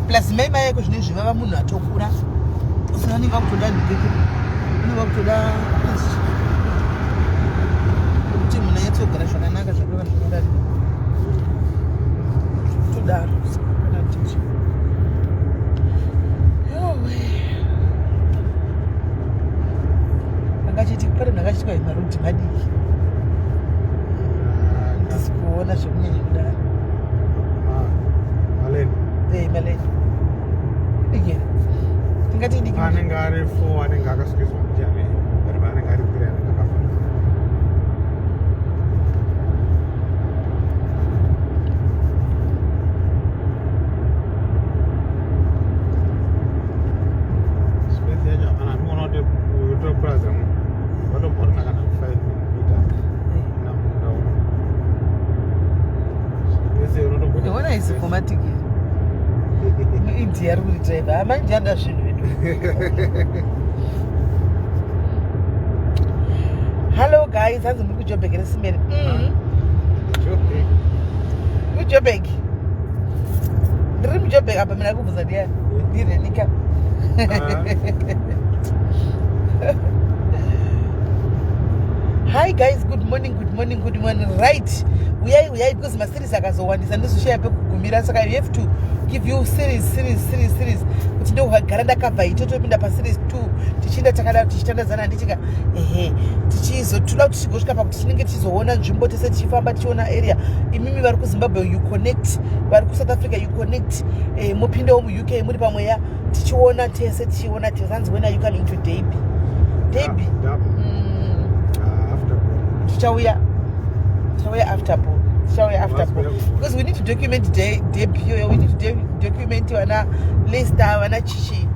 Plus mai mai yako zvine zvivava munhu atokura. Usina vanenge vakutoda ndiki. Vanenge vakutoda kuti munhu anyatsogara zvakanaka zvakanaka zvakanaka. Todaro. Kana tichi. Angachiti pane munhu akachiti kwai marudhi madiki. Ndisi kuona zvekunyanya kudaro. Maleni. Eh, maleni. Diki. Tingati diki. Anenge ari 4 anenge akasukiswa mbichana. But anenge ari 3 anenge akafanana. Space yacho hapana andikuona kuti utopuraza vatoborna kana 5 meters. Na munda uno. Ona isi formatic. India ari kuti driver. Amanje ada zvinhu vedu. Hello guys, hanzi muri kuJobek here Simeri? KuJobek. Ndiri muJobek apa mina kubvunza ndiani? Ndirenika. Hi guys, good morning, good morning, good morning. Right. Uyai uyai because maseries akazowandisa ndizoshaya pekugumira saka you have to give you series series series series kuti ndokugara ndakabva ito topinda paseries 2 tichienda takadaro tichitandadzana handitika ehe tichizotoda kuti tigosvika pakuti tinenge tichizoona nzvimbo tese tichifamba tichiona area imimi vari kuzimbabwe you connect vari kusouth africa you connect eh, mopindawo muuk muri pamweya tichiona tese tichiona tese hanzi when are you coming to derby derby tichauya tichauya after ball tichauya after ball because we need to document derby iyoyo we need to document vana lester vana chichi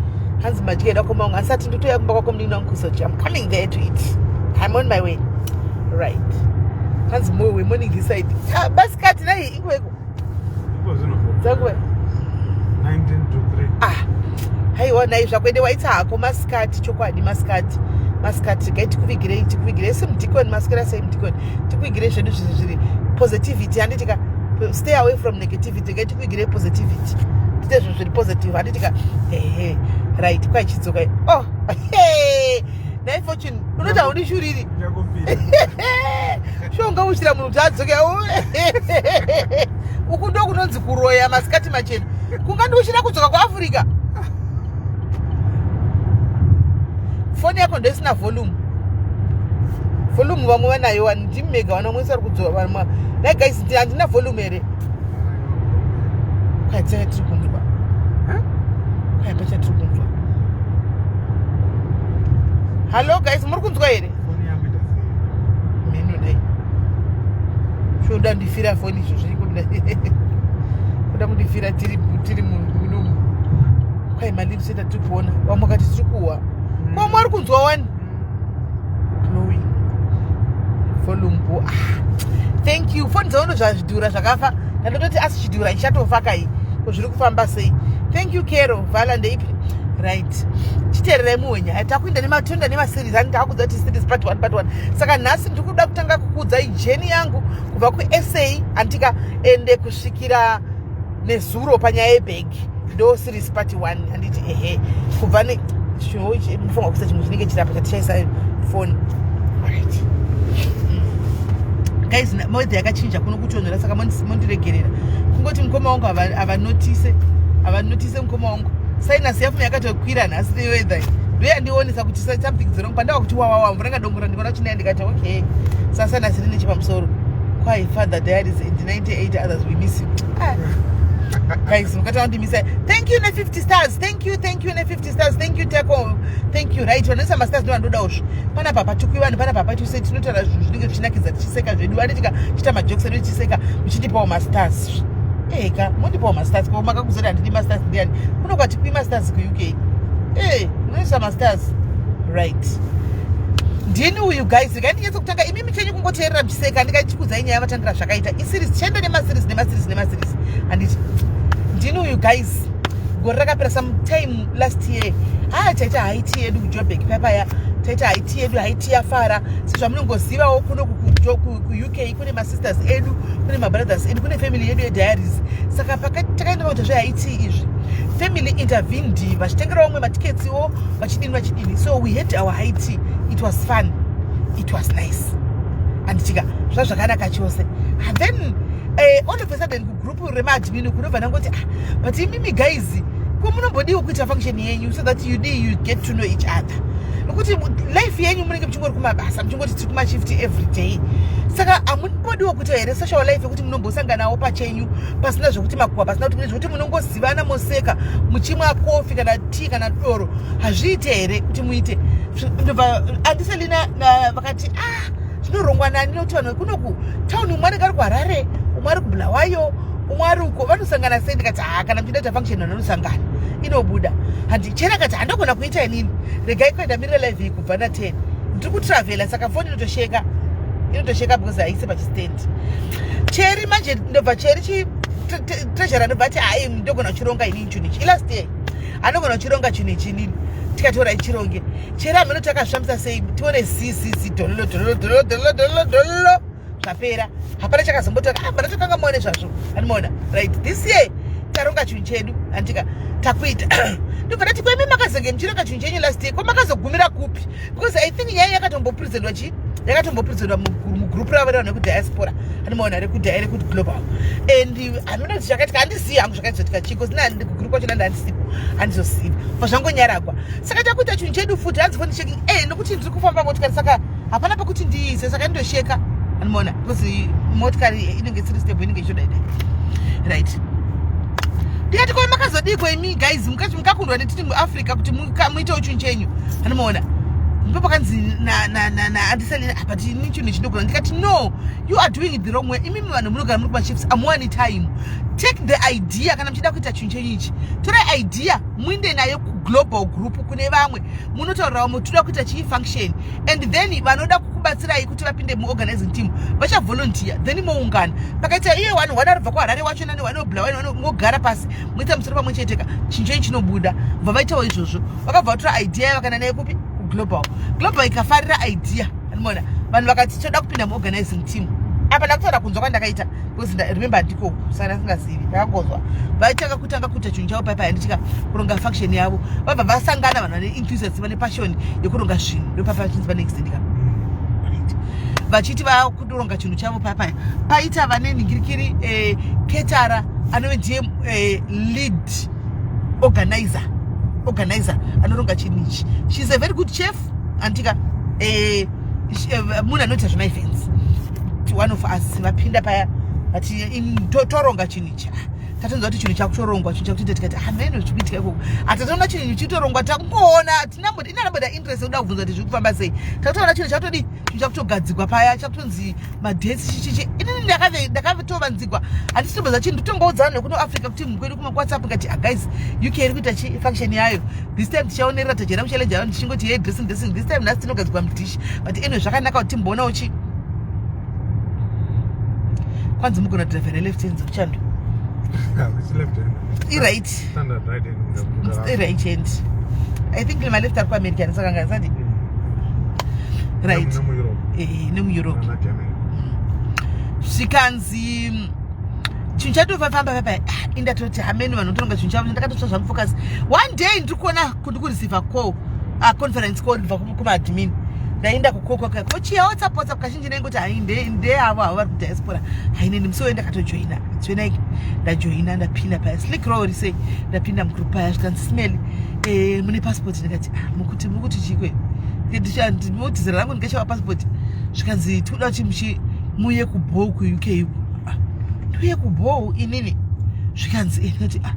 hanzi madya eda koma wangu asati ndotouya kumba kwako munin'ina wangu kusochi i'm coming there to eat i'm on my way right hanzi moyo morning this side ah, basikati nai ingweko dzakuwe ah haiwa nai zvakuende waita hako masikati chokwadi masikati masikati regai tikuvigirei tikuvigirei semudikoni masikira sei mudikoni tikuvigirei zvedu zviri zviri positivity handitika stay away from negativity regai tikuvigirei positivity tiite zvinhu zviri positive handitika ehe right kwaichidzoka oh hey nai fortune unoti haundishuriri shonga uchira munhu kuti adzoke uku ndo kunonzi kuroya masikati machena kungandiuchira kudzoka kuafrica foni yako ndoisina volume volume vamwe vanayo wani ndimi mega vana vamwe vari kudzoka vamwe dai guys handina volume here kwaitsaka tiri kunzwa kwai pachatiri kunzwa hallo guys muri kunzwa here mheno dai shoda ndifira foni izvo zviri kuda kuda kundifira tiri tiri munomu kwai malips eta tiri kuona vamwe kati tiri kuhwa vamwe vari kunzwa wani glowing volume bo ah thank you foni dzaono zvazvidhura zvakafa ndandototi asi chidhura ichatofa kai ko zviri kufamba sei thank you kero vala ndeipi right chiteererai muwe nyaya takuenda nematoenda nemaseries ani takakudza kuti series part 1 part 1 saka nhasi ndiri kuda kutanga kukuudzai jeni yangu kubva kusa andika ende kusvikira nezuro panyaya yebhegi ndo series part 1 handiti ehe kubva ne mufanira kuisa chimwe chinenge chiri apa chatichaisa foni right guys weather yakachinja kuno kutonhora saka mondiregerera kungoti mukoma wangu havanotise havanotise mukoma wangu sinus yafuma yakatokwira nhasi neweather ndoyandionesa kuti something is wrong pandava kuti wawawa mvura ngadongora ndikaona chinaya ndikati okay sasa sinus iri nechepamusoro kwai father diaries and 98 others we miss you ah. guys mukati wandimisa thank you ne50 stars thank you thank you ne50 stars thank you teko thank you right vanoisa mastars ndovandodawo zvo panapa patukwi vanhu panapa patuse tinotaura zvinhu zvinenge zvichinakidza tichiseka zvedu anitika chiita majokes edu tichiseka muchindipawo mastars eka mondipawo mastars ko makakuzoti handidi mastars ndiani kuno kwatikwi mastars kuuk e munoisa mastars right ndini uyu guys regai ndinyatso kutanga imimi chenyu kungoteerera muchiseka ndikachikudzai nyaya matangira zvakaita iseries tichaenda nemaseries nemaseries nemaseries handiti ndini uyu guys gore rakapera sometime last year haa taita high tea yedu kujobek papaya taita high tea yedu high tea yafara sezvamunongozivawo kuno kuuk kune masisters edu kune mabrothers edu kune family yedu yediaries saka pakati takaenda kuita zvehigh tea izvi Family intervened, vachitengera vamwe matiketsiwo, vachidini vachidini. So we had our high tea. It was fun, it was nice, handitika? Zva zvakanaka chose. And then all of a sudden kugroup remaadmin kunobva ndangoti, "Ah, but imimi guys, ko munombodiwo kuita function yenyu so that you get to know each other, nokuti life yenyu munenge muchingori kumabasa, muchingoti tiri kumashift every day. Saka hamumbodiwo kuita here social life yekuti munombosanganawo pachenyu, pasina zvokuti makuhwa, pasina kuti zvokuti munongozivana, moseka, muchimwa kofi kana tea kana doro? Hazviite here kuti muite?" Ndobva Auntie Selina vakati, "Ah, zvinorongwa nani? Nokuti vanhu vekunoku tauni, umwe anenge ari kuHarare, umwe ari kuBulawayo, umwe ari uko, vanosangana sei?" Ndikati, "Ha, kana muchida kuita function, vanhu vanosangana, inobuda." Handi chera akati, "Handogona kuita inini. Regai kuenda mirira live iyi kubva na10, ndiri kutravhela, saka foni inotosheka, inotosheka because haisi pachistand." Cheri manje, ndobva cheri chi treasurer ndobva ati, "Hai, ndogona kuchironga inini chinhu ichi." Ilast year, "Andogona kuchironga chinhu ichi inini." Tikatora ichironge. Cheri hameno takazvifambisa sei, tione ccc, dhololo dhololo dhololo dhololo dhololo dhololo, zvapera, hapana chakazombotoka. Ah, pana muone zvazvo, andimaona. Right, this year taronga chinhu chedu, andika takuita. Ndobva ndati, "Kwemi makazenge muchironga chinhu chenyu last year, kwamakazogumira kupi?" Because I think nyaya yakatombopresentwa chi yakatombopresentwa mugroup ravo revanhu vekudiaspora, andimaona, rekuti global. And hamina kuti zvakaitika, handizivi hangu zvakaizotika chii, because kugroup kwacho nanda handisipo, handizozivi bva zvangonyaragwa. Saka takuita chinhu chedu futi. Hanzi phone shaking nokuti ndiri kufamba motikari, saka hapana pekuti ndiise, saka ndosheka, andimaona, because motikari inenge isiri stable, inenge ichodaidai. Right, ndikati, "Ko makazodiko imi guys, mukakundwa netiri muAfrica kuti muitewo chinhu chenyu?" Andimaona, ndipo pakanzi naAuntie Selina, "But ini chinhu chinogona." Ndikati, "No, you are doing it the wrong way. Imimi vanhu munogara muri kumashifts, amuwani time. Take the idea. Kana muchida kuita chinhu chenyu ichi, torai idea, muinde nayo kuglobal group, kune vamwe, munotaurirawo mutoda kuita chii function, and then vanoda kukubatsirai kuti vapinde muorganizing team vachavolunteer. Then moungana pakaita iye one one aribva kuHarare wacho nani one webulawayo, mogara pasi, moita musoro pamwe cheteka, chinhu chenyu chinobuda." Bva vaitawo izvozvo, vakabva vatora idea, vakana naye kupi? Kuglobal. Global ikafarira idea, andimaona, vanhu vakati, "Toda kupinda muorganizing team." Apa ndakutaura kunzwa kwandakaita, because remember handiko, saka ndasingazivi. Ndakangozwa vaitanga kutanga kuita chinhu chavo paipai, handitika, kuronga function yavo. Vabva vasangana vanhu vane enthusiasm, vane passion yekuronga zvinhu. Ndopapa chinzi panext ndika vachiti vakutoronga chinhu chavo papaya, paita vane nhingirikiri ketara anove ndiye lead organizer anoronga chinhu ichi. She is a very good chef, andika munhu anoita zvemaevents, one of us. Vapinda paya, vati, "Toronga chinhu ichi." Tatonzwa kuti chinhu chakutorongwa, chinhu chakutoita. Tikati, "Hameno zviri kuitika ikoko." Hatatoona chinhu chitorongwa, takungoona inanamboda interest yekuda kubvunza kuti zviri kufamba sei. Takutoona chinhu chatodi, chinhu chakutogadzigwa paya, chakutonzi madates, chichichi. Inini ndakatovanzigwa, handisi tomboza chinhu. Nditongoudza vanhu vekuno Africa kuti mukwedu kumaWhatsApp, ngati, "Ah, guys, UK iri kuita function yayo this time. Tichaonerera tajera muchallenge yavo." Ndichingoti, "Ye dressing, dressing this time, nhasi tinogadzigwa mudish." But anyway, zvakanaka kuti timboonawo chi kwanzi mugona dhiraivha left hand kuchando. It's left hand. I-right. Standard right hand. I-right hand. I think maleft ari kuAmerica, ndisakanga sandi right. NemuEurope. NemuEurope. Na Germany. Zvikanzi chinhu chatofamba papa. Indatoti hameni vanhu toronga chinhu chavo. Ndakatotsva zvangu focus. One day ndiri kuona kuti kureceiva call, conference call kubva kumaadmin. Ndaenda kukokwa kochiya WhatsApp. WhatsApp kazhinji ndaingoti, "Hai, ndeavo havo vari kudiaspora." Haine ndimusi weyo ndakatojoina joinai, ndajoina, ndapinda paya slick roll sei, ndapinda mugroup paya. Zvikanzi, "Smell, mune passport?" Ndikati, "Ah, mukuti chikwe muti zera rangu ndikachava passport?" Zvikanzi, "Tikuda kuti muye kubhou kuUK uku." "Ah, ndiuye kubhou inini?" Zvikanzi, ndikati, "Ah,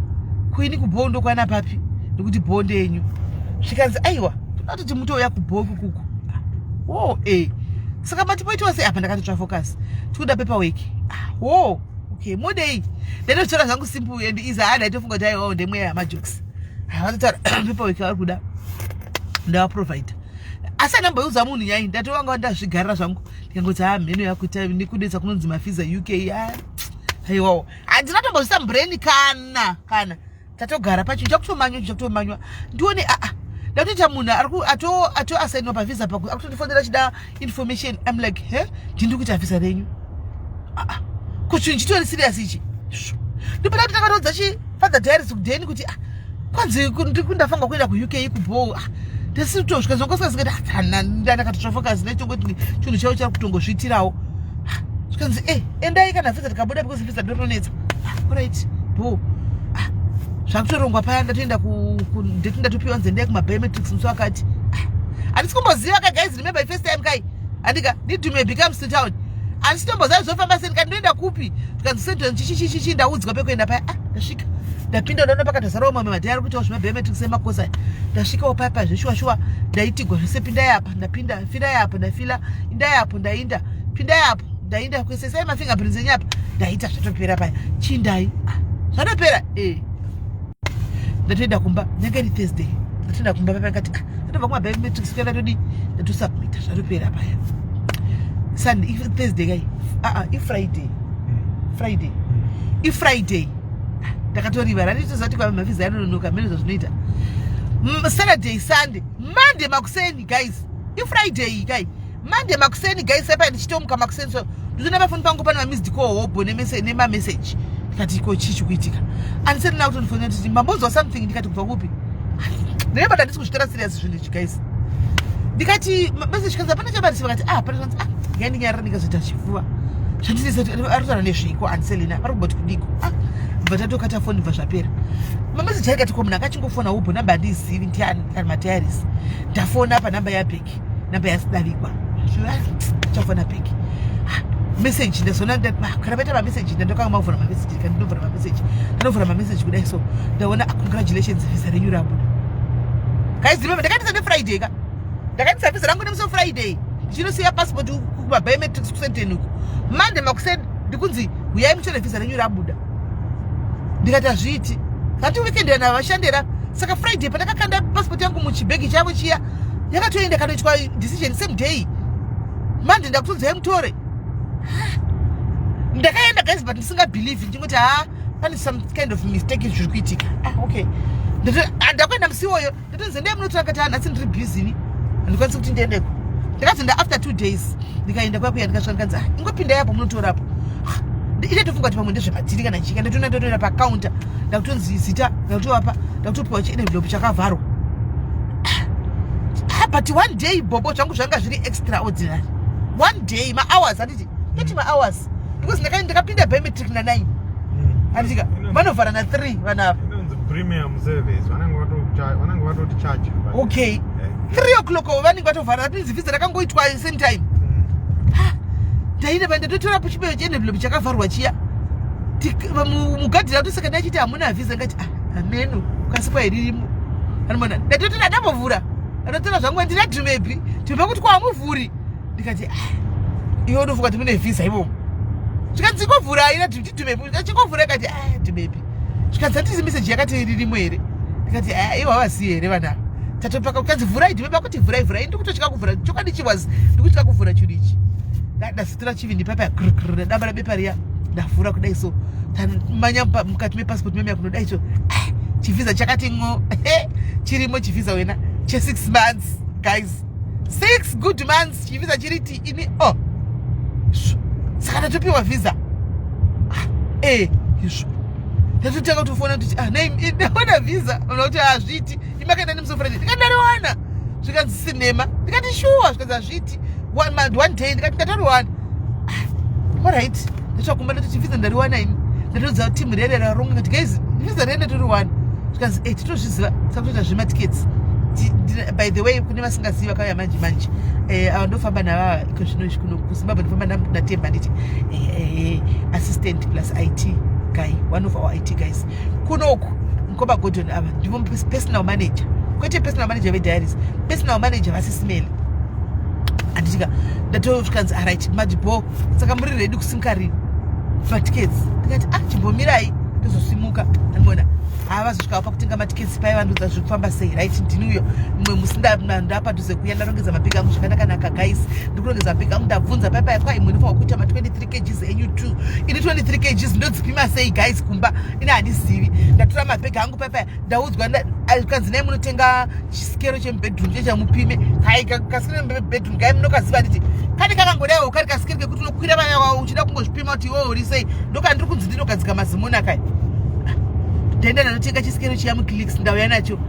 kuini kubhou ndokwana papi? Nekuti bhou ndeyenyu." Zvikanzi, "Aiwa, toda kuti mutouya kubhou kukuku." "Ah, wo saka matipoitiwa sei?" Apa ndakatotsva focus. "Tikuda paperwork." "Ah, wo okay, modei?" Ndaitotora zvangu simple and easy. Haa, ndaitofunga kuti aiwawo ndemweya yamajokes. Havatotaura paperwork vari kuda, ndavaprovida, asi andamboiudza munhu nyai. Ndatovanga ndazvigarira zvangu, ndikangoti, "Ha, mheno yakuita nekudetsa kunonzi mavisa UK." Aiwawo, handina tombozvisa mubrain kana tatogara pachinhu chakutomanywa, chinhu chakutomanywa. Ndione, aa, ndatoita munhu atoasainwa pavisa pako akutondifonera chida information. I'm like, "He, ndindi kuita visa renyu? Aa, ko chinhu chitori serious ichi." Ndipota kuti takatoudza chi Father Diaries kudheni kuti, "Ah, Kwanzi ndafanga kuenda kuUK kubho. Ah, ndasitosvika zvangosazikati ndakatotsva nechongoti chinhu chavo chari kutongozviitirawo. Ah, zvikanzi endai kana visa tikabuda, because visa ndoronetsa. Alright, bo zvakutorongwa paya. Ndatoenda ndeti ndatopiwa nzi endai kumabiometrics musi wakati. Handisi kumboziva ka, guys. Remember, first time kai handika ndidhume becomes to town, handisi tomboziva zvofamba sei. Ndikati ndoenda kupi? Zvikanzi Sandton, chichichichichi. Ndaudzwa pekuenda paya. Ah, ndasvika, ndapinda, ndaona pakatozarawo mamwe madhai ari kuitawo zvemabiometrics emakosa. Ndasvikawo paya pa zveshuwa shuwa ndaitigwa zvese. Pindai apa, ndapinda. Fillai apo, ndafilla. Indai apo, ndainda. Pindai apo, ndainda. Kuisesai mafingerprints enyu apa, ndaita. Zvatopera paya. Chindai. Ah, zvatopera. E, ndatoenda kumba. Nyange iri Thursday, ndatoenda kumba paya. Ngati ah, ndatobva kumabiometrics kuya, ndatodi ndatosubmita, zvatopera paya. Sunday, Thursday kai, aa, iFriday, Friday, iFriday. Ndakatorivara nditozati kwa mavhiza anononoka mene zvazvinoita. Saturday, Sunday, Monday makuseni, guys, iFriday kai, Monday makuseni, guys, apa ndichitomuka makuseni so nditoona pafoni pangu pane mamissed call hobho nemameseji. Ndikati, ko chii chikuitika? Andisati nakutondifonera titi mambonzwa something. Ndikati, kubva kupi? Ndinebata handisi kuzvitora serious zvinhu izvi, guys. Ndikati message kanzi hapana chabarisi. Vakati, ah, pane. Zvanzi, ah, ngandinyarara. Ndikazoita chifuva zvandinisa kuti ari kutaura nezveiko Anselina, vari kumboti kudiko. Ah, bva tatokata foni, bva zvapera. Mameseji aikati, ko munhu akachingofona ubho namba handizivi ndiani kana madiaries. Ndafona pa namba yabheki, namba yasidavikwa, chafona bheki message. Ndazoona kana paita mameseji, ndandokanga mavhura mameseji. Ndikati ndinovhura mameseji, ndanovhura mameseji kudai so ndaona, ah, congratulations, visa renyu rabuda. Guys, remember ndakatisa neFriday ka, ndakatisa visa rangu nemusi weFriday, ndichinosiya passport kumabiometrics kuSandton uku. Monday makuseni ndikunzi uyai mutore visa renyu rabuda. Ndikati hazviiti, kati weekend yana vashandera. Saka Friday pandakakanda passport yangu muchibhegi chavo chiya, yakatoenda kanoitwa decision same day. Monday ndakutonzi hai, mutore. Ndakaenda, guys, but ndisingabelieve, ndingoti ha, pane some kind of mistake zviri kuitika. Ah, okay. Ndakuenda musi iwoyo, ndatonzi ndee munotora. Kati nhasi ndiri busy ni, handikwanisi kuti ndiendeko. Ndakazoenda after 2 days, ndikaenda kwakuya, ndikasvika, ndikanzi, ah, ingopindai apo munotorapo. Ine tofunga kuti pamwe ndezvemadhiri kana chika. Ndatoona ndatoenda pacounter, ndakutonzi zita, ndakutovapa, ndakutopiwa chienvelope chakavharwa. Ah, but one day bobo zvangu zvanga zviri extraordinary. One day, mahours, handiti toti mahours, because ndakapinda biometric na9, handitika vanovhara na3 vanhu ava. Inonzi premium service, vanenge vatoti charge. Okay, 3 o'clock vanenge vatovhara. That means visa rakangoitwa same time. Ndaine ndatotora chibeyo chienvelope chakavharwa chiya. Mugadhira kuti saka ndachiti hamuna visa. Ngati, ah, ameno kasikwa iririmo anomona. Ndatotora, ndambovhura, ndatotora zvangu, ndina dhumepi tibva kuti kwamuvhuri. Ndikati, ah, iwe unofunga kuti mune visa imomo? Zvikanzi ingovhura, aina tidhumepi, chingovhura. Ikati, ah, dhumepi. Zvikanzi hatizi meseji yakati ririmo here? Ndikati, ah, iwe havazivi here vana tatopaka? Kukanzi vhurai, dhumepi akuti vhurai, vhurai. Ndikutotya kuvhura chokwadi, chiwas ndikutya kuvhura chinhu ichi. Ndazitora chivindi papa, ndadambara bepa riya, ndavhura kudai so, tamanya mukati mepassport meme yakunodai so, ah, chivhisa chakati ngo chirimo, chivhisa wena che6 months, guys, 6 good months chivhisa chiriti ini. Oh, saka ndatopiwa visa. Ah, izvo ndatotanga kutofona kuti, ah, nei ndaona visa? Unokuti hazviiti, imakaenda nemusi Friday. Ndikati ndariwana. Zvikanzi sinema. Ndikati shuwa? Zvikanzi hazviiti, one day. Ndikati ndatoriwana. Ah, alright, ndatsvakumba, ndati visa ndariwana ini. Ndatoudza timu rere raronga kuti, guys, visa rere ndatoriwana. Zvikanzi e, titozviziva, saka kutoita zvematickets. By the way, kune vasingazivi vakauya manje manje, ava ndofamba navava iko zvino izvi kuno kuZimbabwe, ndofamba naTemba, nditi assistant plus IT guy, one of our IT guys kunoku, Mkoba Gordon. Ava ndivo personal manager, kwete personal manager vediaries, personal manager vasisimele, handitika. Ndatosvikanzi, alright, madibo, saka muri ready kusimuka rini matickets? Ndikati, ah, chimbomirai ndozosimuka. Andimona havazosvika pakutenga matickets pai vandudza zviri kufamba sei. Right, ndini uyo. Mumwe musi ndapadhuze kuya, ndarongedza mabhegi angu zvakanakanaka, guys, ndikurongedza mabhegi angu, ndabvunza pai pai kwai munofanwa kuita ma23 kgs enyu 2. Ini 23 kgs ndodzipima sei, guys? Kumba ini handizivi. Ndatora mabhegi angu pai pai, ndaudzwa, kanzi nai munotenga chisikero chemubedroom chechamupime. Kai kasikero mubedroom kai munokaziva? Nditi kane kakangodaiwo kari kasikero kekuti unokwira vaya uchida kungozvipima kuti iwewe uri sei. Ndokandiri kunzi ndinogadzika mazimona kai. Ndaenda ndanotenga chisikero chiya muClicks, ndauya nacho.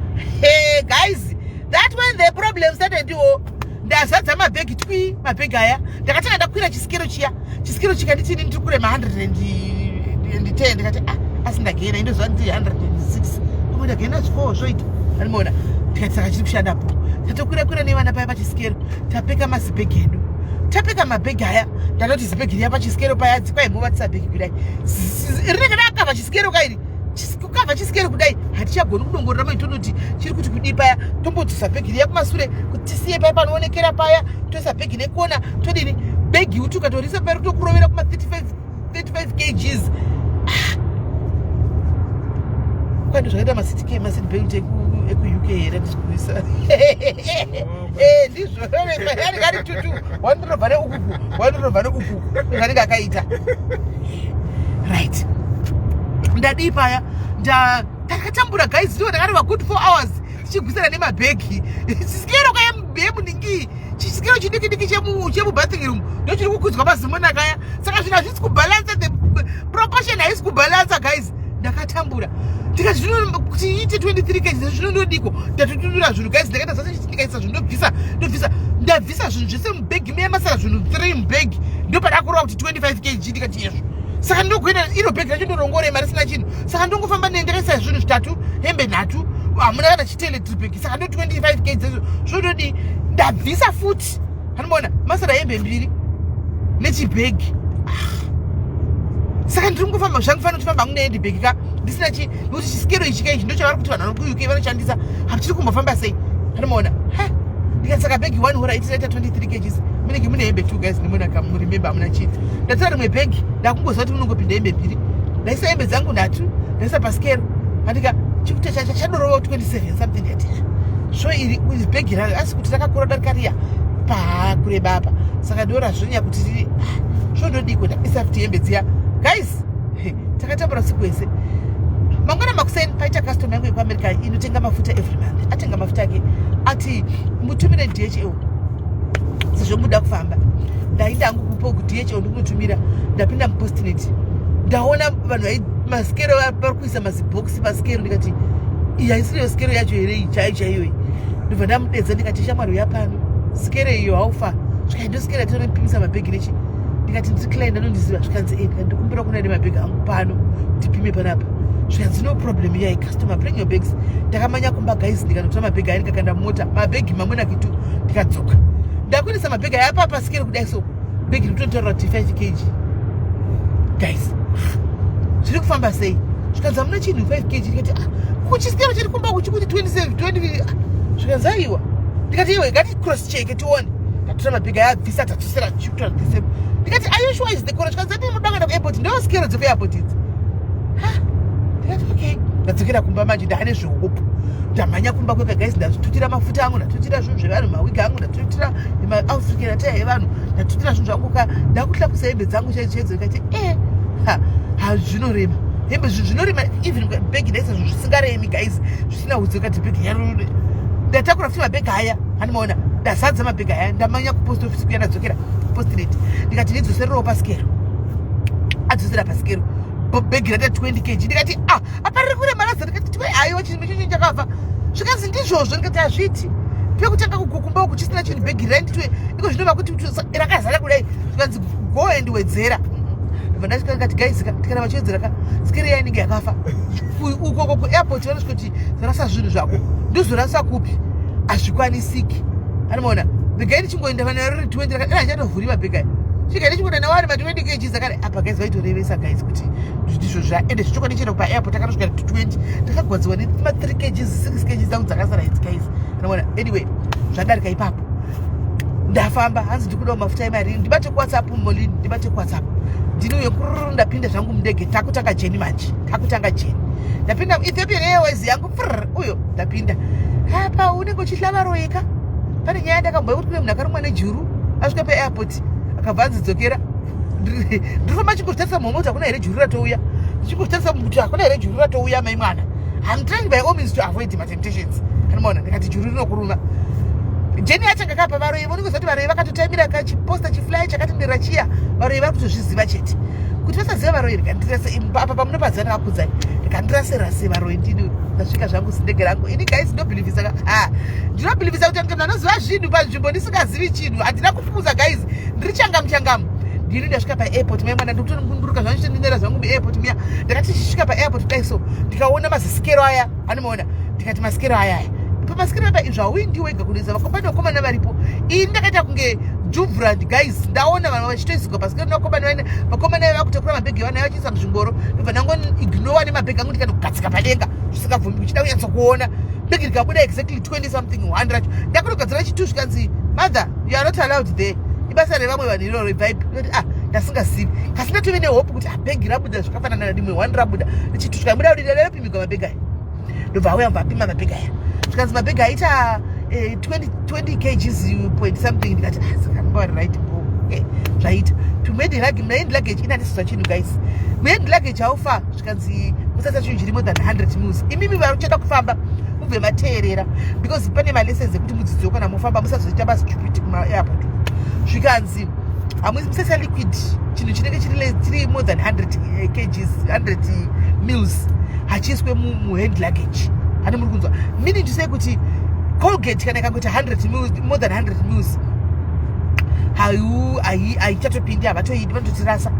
Hey guys, that when the problem started wo. Ndazadza mabhegi twi, mabhegi aya ndakatanga ndakwira chisikero chiya. Chisikero chikanditi ini ndiri kurema 110. Ndikati, "Ah, asi ndagena indozva ndiri 106, pamwe ndagena 4 zvoita." Animoona, ndikati, "Saka chiri kushandapo." Tatokwira kwira nevana paya pachisikero, tapeka mazibhegi edu, tapeka mabhegi aya. Ndatoti zibhegi riya pachisikero paya, dzikwaimbovatisa bhegi kudai, rinenge rakavha chisikero kairi kukavha chisikero kudai, hatichagoni kudongorera maitonoti chiri kuti kudii paya. Tombodzosa bhegi riya kumasure kuti tisiye paya panoonekera paya, toisa bhegi nekona, todini. Bhegi uti ukatorisa paya, ritokurovera kuma 35 35 kgs. Ah. Kwani zvakaita maseat belt ekuUK here ndisikuisa? Ndizvo kari tutu, wandirobva neukuku, wandirobva neukuku, zvanenge akaita. Right, ndadii paya? Ndakatambura guys, ndo ndakareva good 4 hours tichigwisana nemabhegi. Chisikero kayemuningi, chisikero chidiki diki chemubathing room ndo chiri kukudzwa mazimona kaya. Saka zvinhu hazvisi kubhalansa, the proportion haisi kubhalansa guys. Ndakatambura, ndikati zvino kuti iite 23 kg zvinondodiko? Ndatotundura zvinhu guys, ndakaita zvose, ndikaisa zvinhu, ndobvisa, ndobvisa, ndabvisa zvinhu zvese mubhegi muya, masara zvinhu 3 mubhegi, ndopada kurova kuti 25 kg. Ndikati yezvo, saka ndokuenda iro bhegi racho ndorongorema risina chinhu, saka ndongofamba ndakaisa zvinhu zvitatu, hembe nhatu, hamuna kana chitoiletry bag, saka ndo 25 kg zezvo zvotodii? Ndabvisa futi, anomaona masara hembe mbiri nechibhegi. Ah. Saka ndiri kungofamba zvangu, fanira kutifamba hangu nehandbag ka, ndisina chi, nekuti chisikero ichi ka, ichi ndochavari kuti vanhu vanokuUK vanoshandisa, hachiri kumbofamba sei, anomaona. Ndikati saka bhegi one hora itiraita 23 kgs, munenge mune hembe two guys, nemona kamuremembe hamuna chii. Ndatora rimwe bhegi, ndakungoziva kuti munongopinda hembe mbiri. Ndaisa hembe dzangu nhatu, ndaisa pasikero, andika chikuta chacho chadorova 27 something. Ndati so iri bhegi rayo, asi kuti rakakura darika riya pakureba apa, saka ndo razvonya kuti riri zvondodiko. Ndabisa futi hembe dziya guys, takatambura siku wese. Mangwana makuseni paita customer yangu yekuAmerica inotenga mafuta every month. Atenga mafuta ake, ati mutumire DHL sezvo muda kufamba. Ndaenda hangu kupo kuDHL, ndikunotumira. Ndapinda muPostnet, ndaona vanhu vai masikero vari kuisa mazibhokisi pasikero. Ndikati, "Iyi haisiriyo sikero yacho here iyi chaiyo chaiyoyi?" Ndobva ndamudedza, ndikati, "Shamwari, uya pano, sikero iyo haufa." Zvikai, ndo sikero yatinopimisa mabhegi nechi. Ndikati, "Ndiri client, anondiziva." Zvikanzi, "E." Ndikati, "Ndikumbira kuna nemabhegi angu pano, ndipime panapa." Zvikanzi, "No problem, yai customer, bring your bags." Ndakamanya kumba guys, ndikanotora mabhegi aya, ndikakanda mota mabhegi mamwe nakitu. Ndikadzoka, ndakuendesa mabhegi aya pa pasikero kudai, so bhegi rikutotaura kuti 5 kg. Guys, zviri kufamba sei? Zvikanzi, "Hamuna chinhu 5 kg." Ndikati, "Ah, kuchisikero chiri kumba kuchikuti 27 20." Ah, zvikanzi, "Aiwa." Ndikati, "Iwe, ngati cross check tione." Ndatora mabhegi aya, abvisa, tadzosera chikutora the same. Ndikati, "Are you sure is the correct?" Zvikanzi, "Ati muda kuenda kuairport, ndo sikero dzekuairport idzi." Ha, ndikati, "Okay." Ndadzokera kumba manje, ndaane zvihopo. Ndamhanya kumba kweka guys, ndatutira mafuta angu, ndatutira zvinhu zvevanhu, mawigi angu, ndatutira maAfrican attire evanhu, ndatutira zvinhu zvangu ka, ndakuhlakusa hembe dzangu chaidzo chaidzo. Ndikati, "E ha ha, zvinorema hembe, zvinhu zvinorema." Even bhegi ndaisa zvinhu zvisingaremi guys, zvisina udzi. Kati bhegi yaro, ndatakura futi mabhegi aya, handimaona, ndazadza mabhegi aya. Ndamanya kupost office kuya, ndadzokera PostNet, ndikati, "Ndidzosererewo pasikero." Adzosera pasikero, bhegi rata 20 kg. Ndikati, "Ah, apa riri kurema raza." Ndikati, "Twe, aiwa, chinhu chinhu chakafa." Zvikanzi, "Ndizvozvo." Ndikati, "Hazviti pekutanga kukumba uku chisina chinhu bhegi rainditwe, iko zvinova kuti rakazara kudai." Zvikanzi, "Go and wedzera." Ndobva ndasvika, ndikati, "Guys, tikana vachiwedzera ka, sikero iya inenge yakafa ukoko kuairport, vanosvika kuti rasa zvinhu zvako, ndozorasa kupi? Hazvikwanisiki." Anomaona bhegi ndichingoenda vana riri 20, rachatovhuri mabhegi aya. Svika ndichingoenda nawo ari ma20 kgs akare apa guys, vaitorevesa guys kuti ndizvo zva ende zvichokwadi. Chero paairport akanosvika 20, takagwadziwa nema3 kgs, 6 kgs dzangu dzakasara idzi guys, anoona. Anyway, zvadarika ipapo, ndafamba. Hanzi, "Ndikudawo mafuta emarini, ndibate kuWhatsApp." Molini, ndibate kuWhatsApp. Ndini uyo kururu, ndapinda zvangu mundege, takutanga journey manje, takutanga journey. Ndapinda Ethiopian Airways yangu frr, uyo ndapinda apa, unenge uchihlavaroyeka. Pane nyaya ndakamboya kuti kune munhu akarumwa nejuru, asvika paairport, akabva anzidzokera. Ndirifamba chingozvitarisa muhomwe kuti hakuna here juru ratouya, ndichingozvitarisa kuti hakuna here juru ratouya. Mai mwana, I'm trying by all means to avoid matemptations, anomaona. Ndikati juru rinokuruma. Journey yacho kapa varoi, vonongozati varoi vakatotaimira kachiposta chifly chakatendera chiya. Varoi vari kutozviziva chete kuti vasaziva varoi. Apa pamunopaziva, ndakakudzai. Saka ndirase rase varoi ndini. Ndasvika zvangu zindege rangu ini. Guys, ndinobhilivhisa ka, ha, ndinobhilivhisa kuti munhu anoziva zvinhu panzvimbo ndisingazivi chinhu. Handina kufuza, guys, ndiri changamu changamu ndini. Ndasvika paairport, mai mwana, ndikutongunduruka zvangu, zvangu muairport muya. Ndakati ndichisvika paairport kudai so, ndikaona mazisikero aya anomaona. Ndikati masikero aya aya, pamasikero apa izvo hauindi wega, kunoisa vakomana, vakomana varipo. Ini ndakaita kunge jubrand, guys. Ndaona vanhu vachitoisirwa pasikero nevakomana vaine vakomana vaiva kutakura mabhegi evana vachiisa muzvingoro. Ndobva ndangoignowa nemabhegi angu, ndikandogadzika padenga zvisingabvumi, kuchida kunyatsokuona bhegi rikabuda exactly 20 something 1 racho. Ndakunogadzira chitu, zvikanzi, "Mother, you are not allowed there, ibasa revamwe vanhu iroro, ibvaipi." Ndoti, "Ah, ndasingazivi." Kasi ndatove nehope kuti, ah, bhegi rabuda zvakafanana rimwe one rabuda richitu. Zvikabuda kuti rapimigwa mabhegi aya. Ndobva auya, mbva apima mabhegi aya, zvikanzi mabhegi aita 20 kgs point something. Ndikati, "Ah, saka vari right bo." Okay, zvaita muhand luggage ina handisizwa chinhu, guys. Muhand luggage haufa, zvikanzi musaisa chinhu chiri more than 100 mils. Imimi vari kuchada kufamba, mubve mateerera, because pane malessons ekuti mudzidziwo kana mufamba musazoita mastupid kumaairport. Zvikanzi hamusaisa liquid, chinhu chinenge chiri more than 100 kgs, 100 mils hachiiswe muhand luggage. Hani muri kunzwa? Meaning to say kuti Colgate kana ikangoti 100 mils, more than 100 mils, haichatopindi, havatoidi, vanototirasa.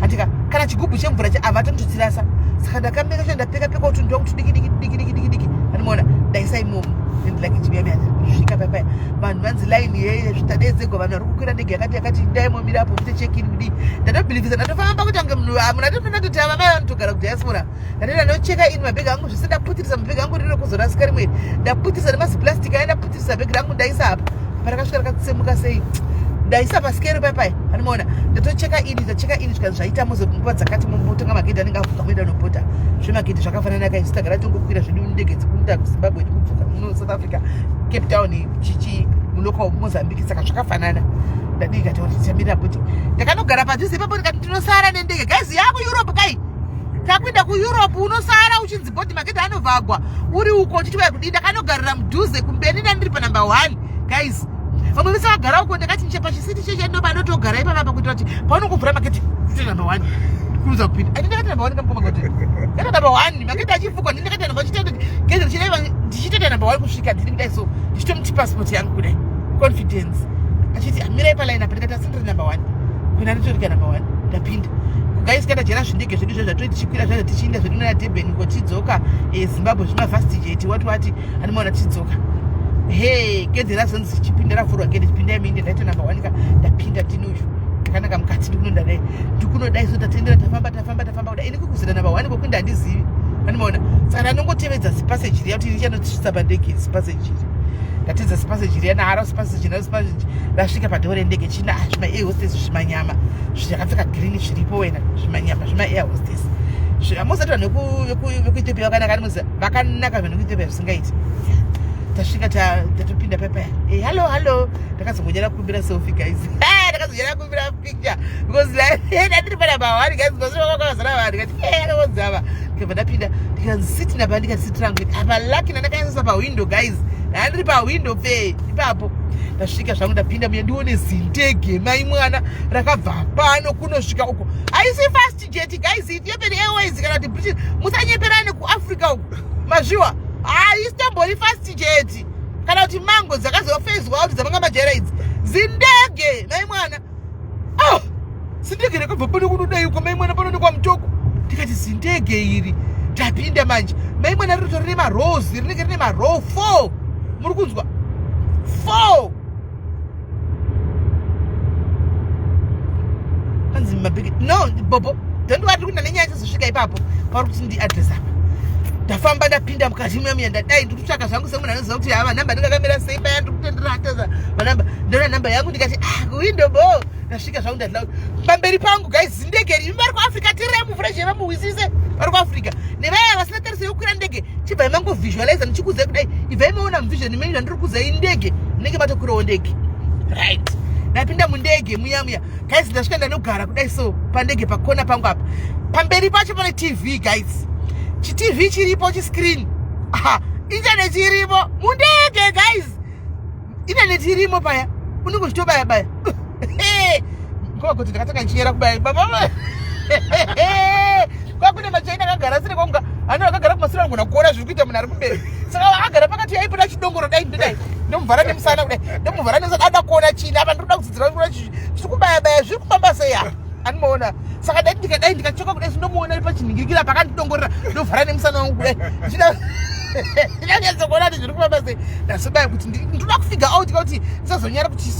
Handika kana chigubhu chemvura havatototirasa. Saka ndakameka cho ndapeka peka kuti ndwa kuti diki diki diki diki diki diki, anomaona, ndaisa imomo hand luggage miya miya. Svika papaya, vanhu vanzi line yeye zvitadedzegwa, vanhu vari kukwira ndege yakati yakati, ndaimomirapo muite check-in kudii. Ndatobhilivhisa, ndatofamba kuti ange munhu munhu atotonatoti ava mai vanotogara kudiaspora. Ndatenda ndocheka in mabhegi angu zvese, ndaputirisa mabhegi angu, rino kuzorasika rimwe. Ndaputirisa nemaziplastic aya, ndaputirisa bhegi rangu, ndaisa apa. Parakasvika rakatsemuka sei, ndaisa pasikero paipai, anomaona. Ndatocheka in, ndacheka in, zvikanzi zvaita, mozomupa dzakati motonga magedhi anenge avhuka, moenda nobhodha. Zvemagedhi zvakafanana kai, tagara tongokwira zvedu ndege dzekuenda kuZimbabwe nekubvuka muno South Africa, Cape Town, chichi mulocal Mozambique, saka zvakafanana. Ndadii kati kuti tichamirira bhoti. Ndakanogara padhuze ipapo, ndikati ndinosara nendege, guys, yakuEurope kai, takuenda kuEurope. Unosara uchinzi bhodhi, magedhi anovhagwa uri uko uchiti waya kudii. Ndakanogarira mudhuze kumberi, ndandiri panumber 1, guys. Vamwe vese vagara uko. Ndakati niche pachisiti cheche, ndo panotogara ipapapa, kuitira kuti paunongovhura magedhi kuita number 1 kuruza kupinda. Ati ndakati number 1 kamukoma kuti ndakati number 1, magedhi achivhugwa, ndi ndakati number chitete gedhi richireva, ndichitoita number 1 kusvika ndiri kudai so, ndichitomuti passport yangu kudai, confidence, achiti amirai paline apa. Ndikati asindiri number 1 kuina, nditorika number 1. Ndapinda, guys. Kana zvindege zvedu zvo zvatoi tichikwira zvazo, tichiinda zvedu nana Durban ko, tidzoka Zimbabwe, zvimafast jet wati wati, anomaona tichidzoka. He, gedhi razonzi chipinda, ravhurwa gedhi, chipindai muinde. Ndaita number 1 ka, ndapinda tinuyu ndakanaka mukati. Ndikunodadai, ndikunodai so, tatendera, tafamba, tafamba, tafamba kudai. Ini kukuzira number 1 kokuinda handizivi, anomaona. Saka ndanongotevedza zipassage riya kuti richanosvitsa pandege. Zipassage iri ndatedza, zipassage riya nahara zipassage naro zipassage, ndasvika padoor rendege. China zvima air hostess, zvimanyama zvakapfeka green zviripo wena, zvimanyama zvima air hostess. Mozati vanhu vekuEthiopia vakanaka, anomuziva vakanaka vanhu vekuEthiopia zvisingaiti. Tasvika, tatopinda papaya. Hello, hello. Ndakazongonyara kukumbira selfie, guys, ndakazonyara kukumbira picture because ndandiri panumber 1, guys, kwakazara vanhu. Ndikati akakonzava, ndikabva ndapinda, ndikanzi seat napa, ndikati seat rangu apa. Lucky ndandakanyatsosa pawindow, guys, ndandiri pawindow pe ipapo. Ndasvika zvangu, ndapinda muya, ndione zindege, mai mwana, rakabva pano kunosvika uko. Haisi fast jet, guys, Ethiopian Airways kana kuti British, musanyeperane kuAfrica uku, mazviwa. Haisitombori fast jet kana kuti mango dzakazofezwa out dzamanga majaira idzi. Zindege, mai mwana, oh, zindege rakabva pano kunodai uko, mai mwana, pano nekwamutoko. Ndikati zindege iri, tapinda manje, mai mwana, rinoto rine marows, rinenge rine marow 4, muri kunzwa, 4. Hanzi mabhegi no bobo, don't worry, kuenda nenyaya chazosvika ipapo pauri kuti ndiaddress apa. Ndafamba, ndapinda mukati muya, ndadai ndiri kutsvaka zvangu semunhu anoziva kuti hava namba ndingakamira sei paya. Ndiri kutendera ateza manamba, ndaona namba yangu, ndikati, ah, window bo. Ndasvika zvangu, ndadila pamberi pangu, guys, zindege iri. Vari kuAfrica, tirai mufresh vamuhwisise. Vari kuAfrica nevaya vasina tariso yekukwira ndege, chibvai mangovisualiza ndichikuzai kudai, ibvai maona muvision menyu zvandiri kuzai ndege, munenge matokwirawo ndege, right? Ndapinda mundege muya muya, guys. Ndasvika, ndanogara kudai so pandege, pakona pangu apa. Pamberi pacho pane TV, guys, chitv chiripo, chiscreen, internet irimo mundege, guys, internet irimo paya, unenge uchitobaya baya ngova kuti ndakatanga ndichinyera kubaya baba. Kwakune machaina akagara sire konga Ano akagara kumasure anogona kuona zviri kuita munhu ari kumberi. Saka akagara pakati aipota chidongoro dai ndodai. Ndomuvhara nemusana kudai. Ndomuvhara nemusana ada kuona chini apa ndinoda kudzidzira kuona chii. Zviri kubaya baya zviri kufamba sei apa. Animoona. Saka dai ndikadai ndikachoka kudai ndomuona ari pachinhingirikira pakandidongorera ndovhara nemusana wangu kudai. Ndichida ndanyatsokuona kuti zviri kufamba sei. Ndasobaya kuti ndinoda kufigure out kuti ndisazonyara kuti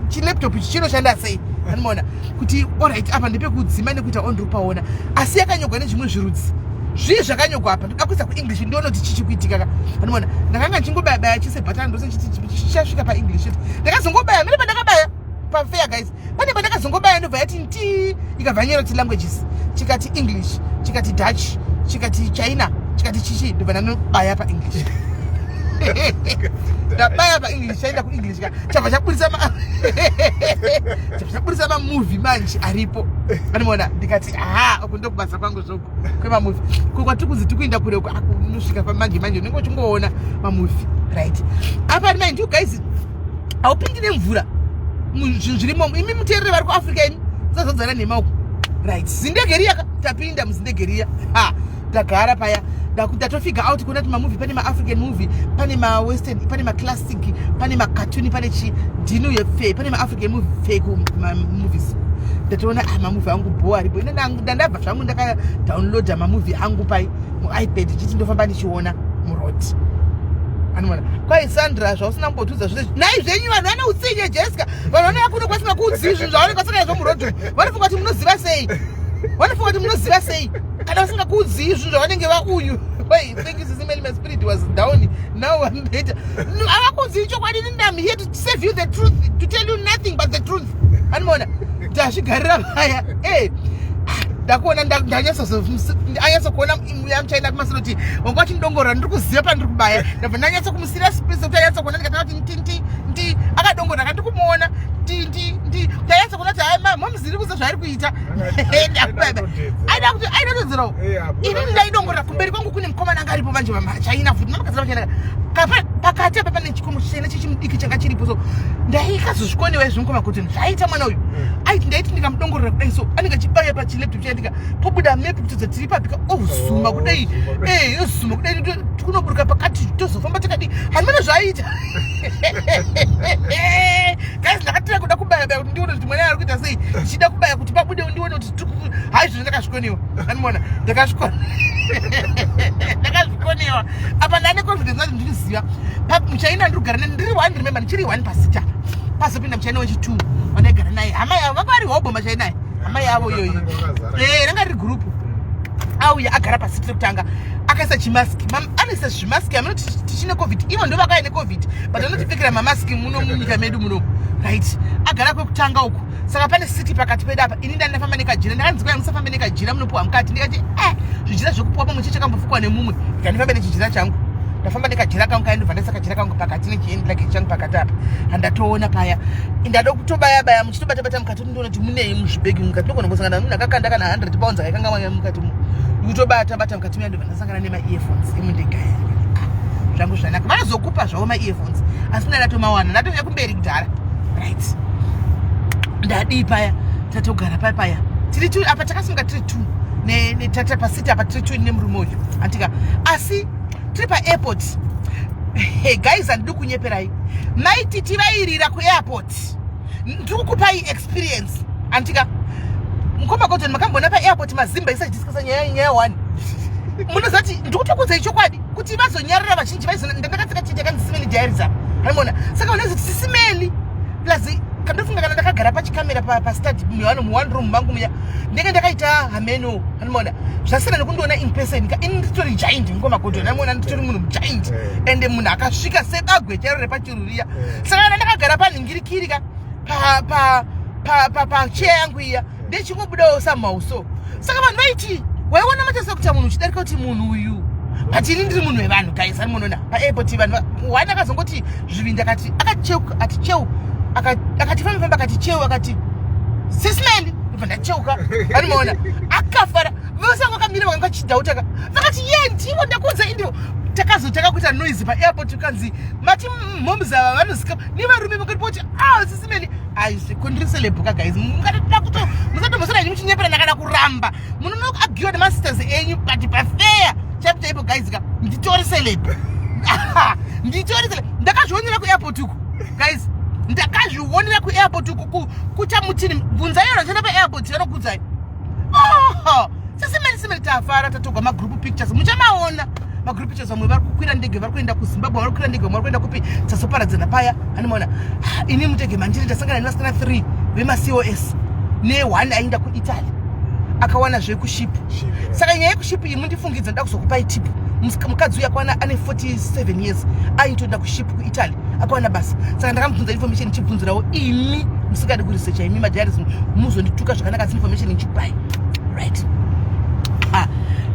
chilaptop ichi chinoshanda sei. Animoona kuti alright apa ndepekudzima nekuita on ndiri kupaona. Asi yakanyogwa nezvimwe zvirudzi. Zvii zvakanyogwa apa ndoda kuisa kuenglish ndione kuti chichi kuitika ka. Animoona ndakanga ndichingobaya baya chise button ndose chichasvika paenglish. Ndakazongobaya mene pandakabaya pafair guys pane pandakazongobaya ndobva yati nti ikabva nyora kuti languages chikati english chikati dutch chikati china chikati chichi ndobva ndanobaya paenglish ndabaya paenglish chaenda kuenglish ka chabva chaburitsa ma chabva chaburitsa mamovie manje aripo anoona ndikati aha uku ndokubasa kwangu zvoku kwemamovie ko kwatiri kunzi tikuenda kure uku unosvika pamanje manje unenge uchingoona mamovie right apa mind you guys haupindi nemvura zvinhu zvirimo imi muteerere vari kuafrica imi musazodzana nhema uku right zindege riya tapinda muzindege riya ha ndagara paya ndatofigure out kuona kuti mamovie pane maafrican movie, pane mawestern, pane maclassic, pane macartoon, pane chidhinu yepfe, pane maafrican movie pfe kumamovies. Ndatoona ah, mamovie angu bho aripo. Ine ndandabva zvangu ndakadownloada mamovie angu pai muipad chiti ndofamba ndichiona muroad. Anoona kwai Sandra zvausina kumbotiudza zvose nhai zvenyu vanhu vane utsinye Jessica vanhu vanouya kuno kwasina kuudzii zvinhu zvavanenge vasina nazvo muroad vanofunga kuti munoziva sei vanofunga kuti munoziva sei kana vasingakuudzii zvinhu zvavanenge vauyu. Wait, thank you Sisi Meli, my spirit was down, now I'm better. No, havakuudzii chokwadi. I'm here to save you the truth, to tell you nothing but the truth. Anoona ndazvigarira vaya eh ndakuona ndanyatsokuona yamuchaenda kumasoro kuti wanga uchindongorora ndiri kuziva pandiri kubaya. Ndabva ndanyatso kumusira space kuti anyatso kuona. Ndikatanga kuti nti nti nti akadongorora kandi kumuona nti nti nti ndanyatso kuona kuti hai momuziri kuziva zvaari kuita. Aida kuti aida kutodzerawo inini ndaidongorera kumberi kwangu kune mukomana anga aripo manje machaina futi namakazira machaina pakati apa pane chikomo chichaina chichimudiki changa chiripo so ndaikazozvikonewa izvi mukoma kuti zvaita mwana uyu aiti ndaiti ndikamudongorera kudai so anenge achibaya pachilaptop chaandika pobuda map kutodza tiri papika ozuma kudai eh ozuma kudai kunoburuka pakati tozofamba takadii handimana zvaaita guys. Ndakatira kuda kubaya baya kuti ndione kuti mwana ari kuita sei, ndichida kubaya kuti pabude ndione kuti hai zvinhu ndakazvikonewa. Andiona ndakazvikonewa apa ndane confidence ati ndiriziva muchaina ndiri kugara ndiri one. Remember ndichiri one pasita pazopinda muchaina wechi2 wandaigara naye hama yavo vanga vari hobo machaina hama yavo iyoyi ranga riri gurupu. Auya agara pasiti rekutanga akaisa chimaski, anoisa zvimaski amunoti tichine COVID, ivo ndo vakauya neCOVID but anotipfekera mamaski muno munyika medu muno. Right, agara kwekutanga uku saka pane siti pakati pedu apa. Ini ndandafamba nekajira, ndakanzi kwai musafambe nekajira munopuwa mukati. Ndikati eh zvijira zvekupuwa pamwe chete chakambofukwa nemumwe, ndikandifambe nechijira changu. Ndafamba nekajira kangu kaindobva ndaisa kajira kangu pakati nechihand luggage changu pakati apa. Handatoona paya ndada kutobaya baya muchitobata bata mukati kuti ndione kuti munei muzvibhegi mukati. Ndogona kusangana nemunhu akakanda kana £100 akaikanga mukati mu ndikutobata bata mukati muya ndobva ndasangana nemaearphones emundega. Zvangu zvanaka, vanozokupa zvavo maearphones asi ndandatomawana ndatouya kumberi kudhara. Right, ndadii paya tatogara paya paya tiri two apa takasunga tiri two tata pasiti apa tiri two nemurume uyu andika asi tiri paairport. Hey guys, handidi kunyeperai, maititi vairira kuairport. Ndiri kukupai experience andika mukoma Godon makambona paairport mazimba isachidiscussa nyaya one. Munoziva kuti ndikutokudzai chokwadi kuti vazonyarara vazhinji ndandakatsika chete yakanzi Sis Melly Diaries apa haimona. Saka vanozoti Sis Melly plus kandofunga kana ndakagara pachikamera pastadi muano muone room mangu muya ndenge ndakaita hameno anomaona zvasiyana nekundiona in person ka. Ini nditori giant mukoma Godon amuona nditori munhu giant ende munhu akasvika sebagwe chairo repachiruriya. Saka kana ndakagara panhingirikiri ka pacheya yangu iya ndechingobudawo somehow so saka vanhu vaiti waiona matasa kuita munhu uchidarika kuti munhu uyu, but ini ndiri munhu wevanhu guys. Ari munoona paairport vanhu one akazongoti zvivindi akati akacheuka ati cheu akati famba famba akati cheu akati Sis Melly ndobva ndacheuka. Anomaona akafara vose vanga vakamira vakanga vachidhautaka vakati ye ndivo ndakuudza indivo. Takazotanga kuita noise paairport ukanzi mati moms ava vanozika nevarume vakati poti ah Sis Melly aizvi celeb ka guys. Mungatoda kuto musatombosara henyu muchinyeperana kana kuramba munonoagiwa nemasisters enyu but pafair. Chaipo chaipo guys ka, nditori celeb, nditori celeb. Ndakazvionera kuairport uku guys, ndakazvionera kuairport uku kuchamutini. Bvunzai vanoshanda paairport, vanokudzai. Oh, sesimeni simeni tafara, tatogwa magroup pictures, muchamaona magroup pictures. Vamwe vari kukwira ndege vari kuenda kuZimbabwe, vari kukwira ndege vamwe vari kuenda kupi. Tazoparadzana paya, anomaona ini mutege mandiri ndasangana nevasikana 3 vemaCOS ne1 aenda kuItaly, akawana zvekuship. Saka nyaya yekuship iyi mundifungidza, ndoda kuzokupai tip. Mukadzi uyu akawana ane 47 years, aitoenda kuship kuItaly, akawana basa. Saka ndakamubvunza information, ichibvunzirawo imi musingadi kuresearcha, imi madiaries muzondituka zvakanaka, asi information ichikupai, right? Ah,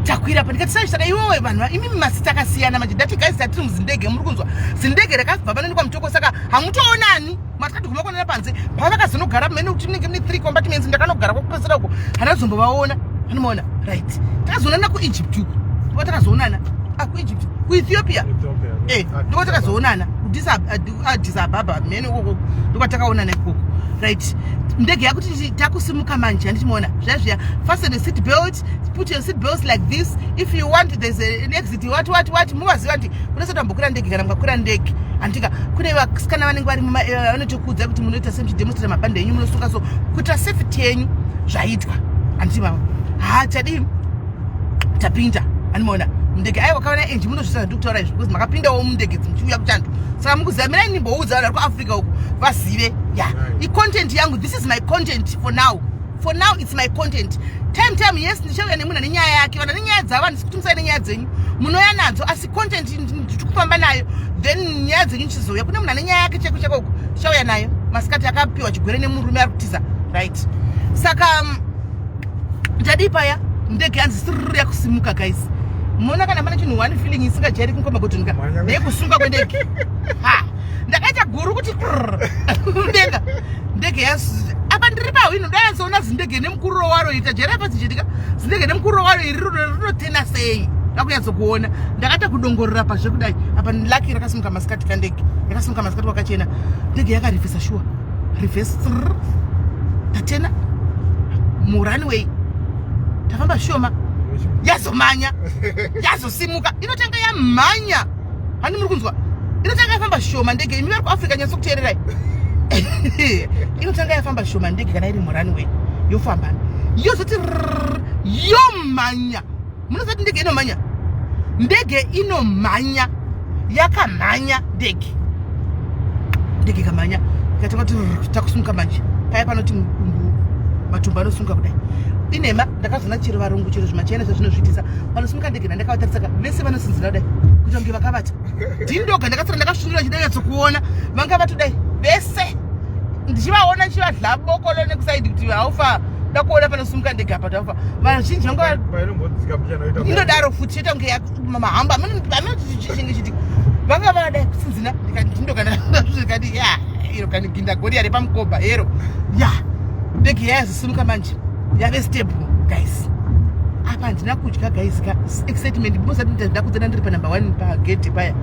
takwira pa ndikati sai, saka iwewe vanhu imi masita akasiyana manje. Ndati guys, tatiri muzindege, muri kunzwa zindege rakabva panoendekwa Mutoko, saka hamutoonani. Matikati guma kuonana panze pavakazonogara mene kuti munenge mune three compartments. Ndakanogara kwakupedzisira uko, handazombovaona, anomaona, right? Takazoonana kuEgypt uko, ndiko takazoonana. Ah, kuEgypt, kuEthiopia, ndiko takazoonana kuAddis Ababa mene ukoko, ndiko takaonana ikoko, right? Ndege yakuti takusimuka manje, handichimuona zviya zviya, "Fasten the seat belt, put your seat belts like this. If you want, there's an exit," what what what. Muvaziva nti kunosati wambokwira ndege, kana mukakwira ndege, handika kune vasikana vanenge vari vanotokuudza kuti munoita semuchidemonstrata mabhande enyu munosunga, so kuitira safety yenyu zvaitwa, handiti mama? Ha, tadii, tapinda, animoona mundege. Aiwa, kaona enji munozvisa zvandiri kutaura izvi because makapindawo mundege dzimuchiuya kuchando, saka mukuziva. Mirai ndimboudza vanhu vari kuAfrica uku vazive ya icontent yangu. This is my content for now, for now it's my content. Time time, yes, ndichauya nemunhu ane nyaya yake. Vanhu ane nyaya dzavo, handisi kuti musai nenyaya dzenyu, munoya nadzo, asi content ndiri kufamba nayo, then nyaya dzenyu ndichizouya. Kune munhu ane nyaya yake cheko cheko uku, tichauya nayo masikati, akapiwa chigwere nemurume ari kutiza, right? Saka ndadii paya, ndege yanzi siriri yakusimuka. Guys, muona kana pane chinhu one feeling isingajairiki mukwamagotonika ndeyekusunga kwendege. Ha, ndakaita guru kuti mudenga ndege apa ndiri pahwino, ndanyatsoona zindege nemukururo waro ita jera pazichitika zindege nemukururo waro iri rinotena sei, ndakunyatsokuona. Ndakaita kudongorera pazvekudai apa. Lucky rakasimuka masikati kandege, yakasimuka masikati kwakachena. Ndege yakarivhesa shuwa, reverse, tatena murunway, tafamba shoma, yazomanya, yazosimuka, inotanga yamhanya. Handi muri kunzwa? Inotanga yafamba shoma ndege. Imi vari kuAfrica, nyatsokuteererai. Inotanga yafamba shoma ndege kana iri murunway, yofamba, yozoti yomhanya. Munozati ndege inomhanya? Ndege inomhanya, yakamhanya ndege. Ndege ikamhanya, ikatanga kuti takusimuka manje paya panoti matumbu anosunga kudai, inhema. Ndakazoona chero varungu, chero zvimachina zvazvinozviitisa, panosimuka ndege nandakavatarisaka vese vanosinzira kudai kuita kunge vakavata. Ndindoga ndakatsara ndakasvinura chidanyatsokuona vanga vatodai vese, ndichivaona ndichivadla bokolo nekusaidi kuti haufa ndakuona panosimuka ndege apa taufa. Vazhinji vanga inodaro futi choita kunge mahamba aminoti chiti vanga vadai kusinzina. Ndindoga ndikati ya iro kani gindagoria repamukobha ero ya. Ndege yayazosimuka manje, yave stable guys. Apa handina kudya guys ka, excitement mosati ndakudzana ndiri panumber 1 pagedhi paya,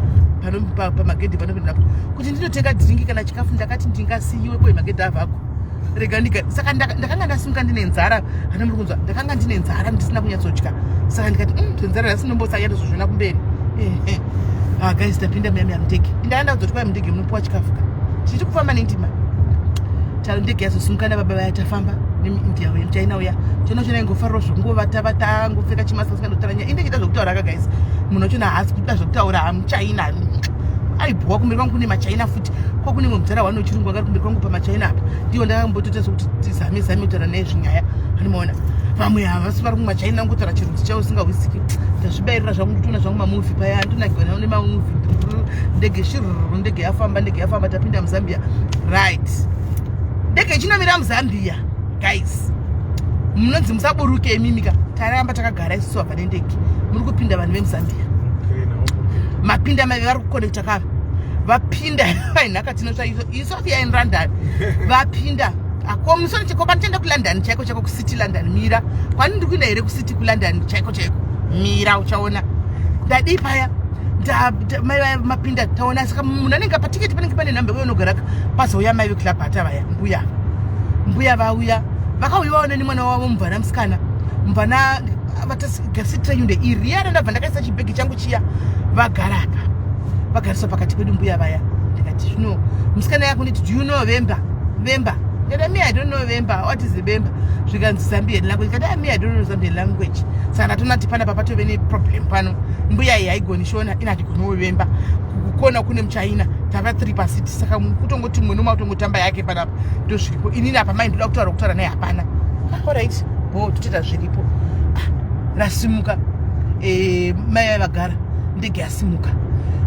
pamagedhi panopinda kuti ndinotenga drink kana chikafu. Ndakati ndingasiyiwe kwe magedhi avhako, rega ndiga. Saka ndakanga ndasimuka ndine nzara, hana muri kunzwa? Ndakanga ndine nzara, ndisina kunyatsodya. Saka ndikati nzara nhasi ndombosanya, ndozozviona kumberi. Ah, guys, tapinda muya muya mundege. Ndanga ndakuzoti kwai mundege munopuwa chikafu ka. Tichiti kufamba nendima taro, ndege yazosimuka nababa vaya. Tafamba nemuIndia uya, muChina uya, chona chona ingofarira zvokungovata vata, ngopfeka chimasa, singandotaura nyaya. Inde chida zvokutaura ka guys, munhu wachona haasi kuda zvokutaura, muChina aibhuwa. Kumberi kwangu kune maChina futi, kwakune mwe mudhara wano wechirungu akari kumberi kwangu pamaChina apa, ndiwo ndakambotoita sokuti tizame zame kutaura naye zvinyaya. Anomaona vamwe havasi vari kumaChina, ngotaura chirungu chavo usingahwisiki. Ndazvibayirira zvangu, nditoona zvangu mamovie paya, ndonakirwa nawo nemamovie. Ndege shiruru, ndege yafamba, ndege yafamba, tapinda muZambia, right? Ndege ichinomira muZambia guys, munonzi musaburuke imimika. Taramba takagara isusu vabva nendege, muri kupinda vanhu vemuZambia, mapinda maive vari kuconnecta kava vapinda vainhaka tinotsva iSofia in London vapinda akomusonichikoba. Ndichaenda kuLondon chaiko chaiko, kucity London. Mira, kwani ndiri kuenda here kucity kuLondon chaiko chaiko? Mira uchaona. Ndadii paya, mai mapinda, taona. Saka munhu anenge patiketi panenge pane nhamba uye unogaraka. Pazouya mai veclub hata vaya, mbuya, mbuya vauya, vakauya vaona nemwana wavo mubvana musikana, mubvana. Seat renyu ndeiri yana. Ndabva ndakaisa chibhegi changu chiya, vagara apa, vagariswa pakati pedu mbuya vaya. Ndikati zvino musikana yakunditi, "Do you know Vemba?" Vemba? Ndikati, "Me, I don't know Vemba. What is Vemba?" Zvikanzi, "Zambian language." Ndikati, "Me, I don't know Zambian language." Saka ndatona kuti panapa patove neproblem pano. Mbuya iyi haigoni Shona, ina handigoniwo Vemba. Kukona kune muchina, tava 3 paseat, saka kutongoti mumwe nomwe atongotamba yake panapa, ndo zviripo. Inini apa mai ndoda kutaura, kutaura naye hapana. Alright, bo totoita zviripo. Ah, rasimuka. Mai vaya vagara, ndege yasimuka.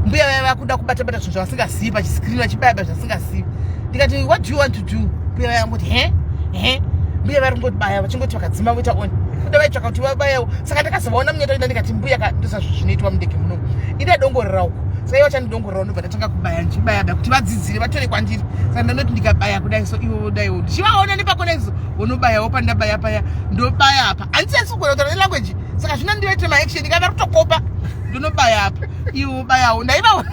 Mbuya vaya vakuda kubata bata zvinhu zvavasingazivi pachiscreen, vachibaya baya zvasingazivi. Ndikati, "What do you want to do?" Mbuya vaya vangoti, "He he." Mbuya vari kungoti baya, vachingoti vakadzima voita on, kuda vaitsvaka kuti vabayawo. Saka ndakazovaona munyata, ndikati, "Mbuya ka, ndosazvo zvinoitwa mundege munomu. Indadongorera uko." Saka ivo vachandidongorerawo, ndobva ndatanga kubaya, ndichibaya baya kuti vadzidzire, vatore kwandiri. Saka ndanoti ndikabaya kudai so, ivo daiwo ndichivaona nepakona izo vonobayawo. Pandabaya paya, ndobaya apa, handisasi kugona kutaura nelanguage, saka zvino ndivaitire maaction, ndikava kutokopa. Ndinobaya apa, ivo bayawo. Ndaivaona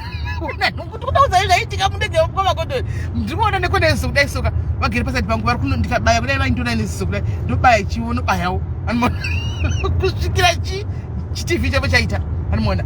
kuti kuda zvaitika mundege kwamakodori. Ndikuona nekona izo kudai soka, vagere paside pangu vari kuno. Ndikabaya kudai, vaindiona neziso kudai, ndobaya chivo, nobayawo kusvikira chi chiTV chavo chaita anomuona.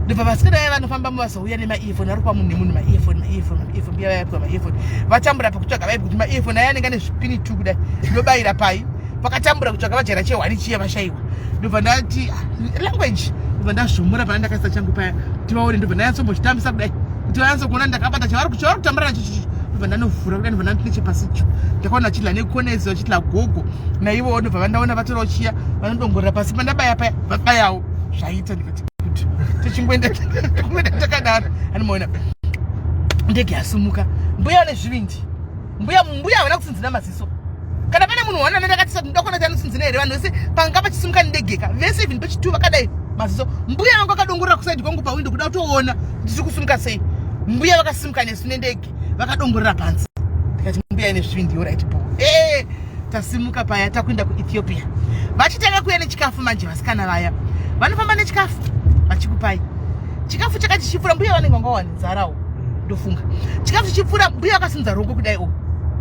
Ndobva vasikana vaya vanofamba muvazouya nemaearphone, vari kupa munhu nemunhu maearphone, maearphone, maearphone. Mbuya vayapiwa maearphone, vatambura pakutsvaga vaipi kuti maearphone aya anenge ane zvipini tu kudai, ndobayira pai. Vakatambura kutsvaga, vajaira chehwani chiya, vashayiwa. Ndobva ndati, "Ah, language." Ndobva ndazvomora pana ndakaisa changu paya kuti vaone. Ndobva ndanyatsombozvitambisa kudai kuti vanyatsokuona ndakabata chavari kutambura nacho chichi. Ndobva ndanovhura kudai, ndobva ndati nechepasi cho, ndakaona vachidla nekonezi, vachidla gogo naivowo. Ndobva vandaona vatorawo chiya, vanodongorera pasi pandabaya paya, vabayawo, zvaita. Ndikati kuti tichingoenda kungoenda takadaro. Anomaona ndege yasimuka. Mbuya vane zvivindi, mbuya. Mbuya havana kutsinzina maziso. Kana pane munhu wana ndakatisa kuti ndokona kuti anotsinzina here, vanhu vese panga pachisimuka ndegeka vese, even pechitu vakadai maziso. Mbuya vangu vakadongorera kuside kwangu pawindo kuda kutoona kuti tiri kusimuka sei. Mbuya vakasimuka nesu nendege, vakadongorera panze. Ndikati mbuya ine zvivindi. Alright bo, tasimuka paya, takuenda kuEthiopia. Vachitanga kuuya nechikafu manje, vasikana vaya vanofamba nechikafu, vachikupai chikafu. Chakati chichipfuura, mbuya vanenge vanga wane nzarawo, ndofunga. Chikafu chichipfuura, mbuya vakasimudza roko kudai o,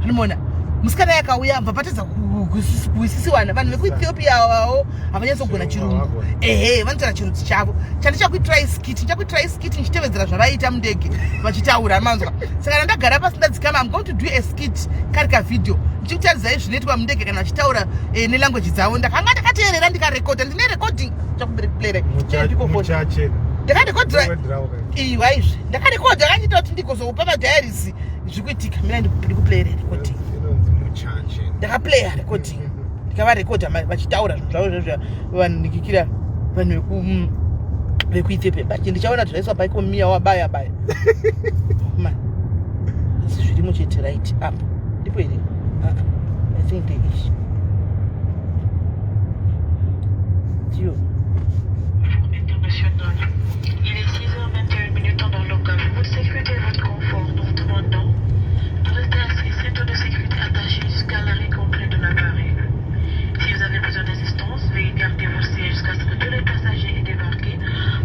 anomuona musikana yakauya, bva patadza kuwisisiwana. Vanhu vekuEthiopia vavo havanyatsogona Chirungu, ehe, vanotaura chirudzi chavo. Chandichakuitirai skit, ndichakuitirai skit ndichitevedzera zvavaiita mundege vachitaura, manzwa? Saka ndandagara pasi, ndadzikama. I'm going to do a skit, kari kavhidhio, ndichikutaridzai zvinoitwa mundege kana vachitaura nelanguage dzavo. Ndakanga ndakateerera, ndikarekodha, ndine recording chakuplera. Muchache. Ndakarekodhera iwaizve, ndakarekodha kandiita kuti ndigozokupa madiaries zviri kuitika. Mina ndikuplayere recording. Inonzi muchache. Ndakaplaya recording, ndikavarekodha vachitaura zvinhu zvavo zvezvo vanhunikikira vanhu vekuEthiopia. But ndichaona kuti zvaiswa paiko miya wabaya baya man, asi zvirimo chete. Right apa ndipo here? Ah, I think there is ndiyo. International. Il est 6h21 minutes en heure locale. Pour votre sécurité et votre confort, nous vous demandons de rester assis, ceinture de sécurité attachée, jusqu'à l'arrêt complet de l'appareil. Si vous avez besoin d'assistance, veuillez garder vos sièges jusqu'à ce que tous les passagers aient débarqué.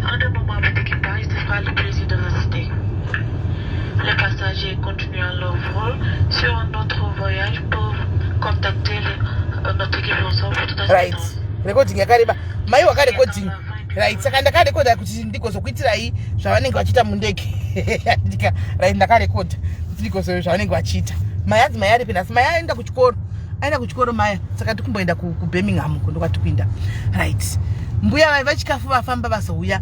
Un de nos membres d'équipage se fera le plaisir de rester. Les passagers continuant leur vol sur un autre voyage peuvent contacter notre équipe ensemble pour toute Right. assistance. Recording yakareba, mai wakarecording. Right, saka ndakarekodha kuti ndigozokuitirai zvavanenge vachiita mundege. Right, ndakarekodha kuti ndigozo zvavanenge vachiita. Mai anzi mai aripi nhasi? Mai aenda kuchikoro, aenda kuchikoro maya. Saka tikumboenda kuBirmingham ndokwati kuinda. Right, mbuya vai vachikafu vafamba, vazouya.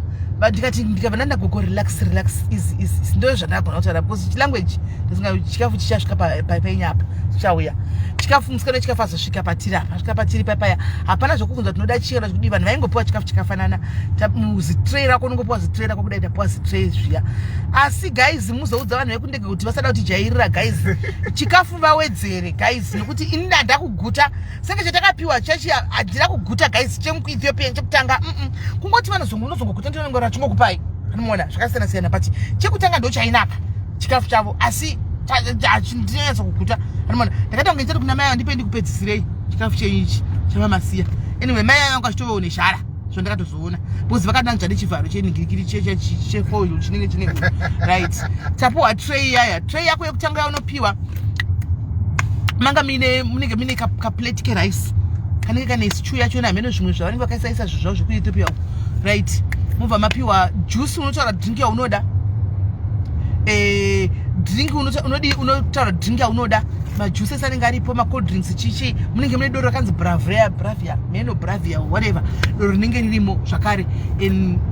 Ndikati, ndikabva ndanda, "Gogo, relax, relax, easy, easy." Ndo zvandagona kutaura because chilanguage ndisinga. Chikafu chichasvika painyapa, chichauya chikafu. Musikana wechikafu azosvika patiri apa, asvika patiri papaya, hapana zvokubvunza tinoda chii kana zvekudii. Vanhu vaingopiwa chikafu chakafanana. Muzitray rako unongopiwa zitray rako kudai, tapiwa zitray zviya. Asi guys, muzoudza vanhu vekundege kuti vasada kutijairira guys, chikafu vawedzere guys, nekuti ini ndandakuguta senge chatakapiwa chachi handina kuguta guys. ChemuEthiopian chekutanga, Kungoti vanozongoguta, ndinonge rachingokupai, anomuona zvakasiyana siyana, but chekutanga ndo chainaka chikafu chavo, asi ndinonyatsa kuguta, anomuona. Ndakaita kunge nditati kuna mai, "Andipe ndikupedzisirei chikafu chenyu ichi chamamasiya." Anyway, mai vangu achitovawo nezhara, zvandakatozoona because vakananzva nechivharo chenhingirikiri chefoil chinenge chine. Right, tapiwa tray yaya. Tray yako yekutanga yaunopiwa manga mine, munenge mine kaplate kerice. Kanenge kane stew yacho namheno zvimwe zvavanenge vakaisaisa zvinhu zvavo zvekuEthiopia uko. Right, mobva mapiwa juice, unotaura drink yaunoda, drink unodi, unotaura drink yaunoda. Majuices anenge aripo, macold drinks, chichi. Munenge mune doro rakanzi Bravia, Bravia, meno Bravia, whatever, doro rinenge ririmo zvakare.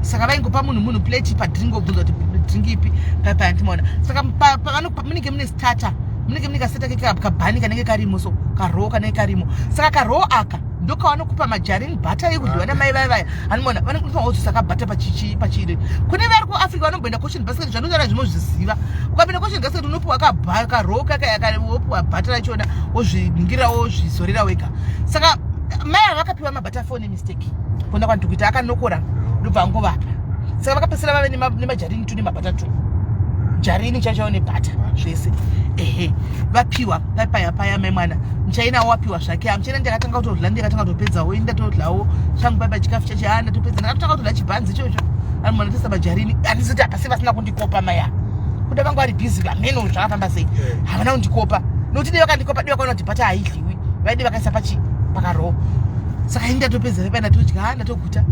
Saka vaingopa munhu plate padrink, obvunza kuti drink ipi paipai, andimaona. Saka munenge mune starter, munenge mune kastarter kabhani kanenge karimo, so karoll kanenge karimo. Saka karoll aka ndokavanokupa majarini, butter yekudyiwa namai vaya vaya, anomaona. Vanenge wodzosa kabutter pachichi pachiri. Kune vari kuAfrica vanomboenda Caution Basket, zvanotaura zvinozviziva. Ukapinda Caution Basket unopiwa karoll kaka, wopiwa butter rachona, wozvinhingira, wozvizorera wega. Saka mai ava vakapiwa mabutter four nemistake. Kuona kwandiri kuita, akanokora ndobva angovapa. Saka vakapedzisira vave nemajarini two nemabutter two, jarini chaichaiwo nebutter zvese. Ehe, vapiwa paya paya mai mwana. Muchainawo wapiwa zvake. Muchaina ndakatanga kutodla, ndikatanga kutopedzawo ini, ndatodlawo changu paipa chikafu chacho. A, ndatopedza, ndakatotanga kutodla chibhanzi ichocho. Anomona tesa majarini. Handizoti hapasi vasina kundikopa maya, kuda vangu vari busy, vameno zvakafamba sei, havana kundikopa. Nokuti dei vakandikopa, dei vakaona kuti butter haidliwi, vaide vakaisa pachi pakaroll. Saka ini ndatopedza pepa, ndatodya, ndatoguta,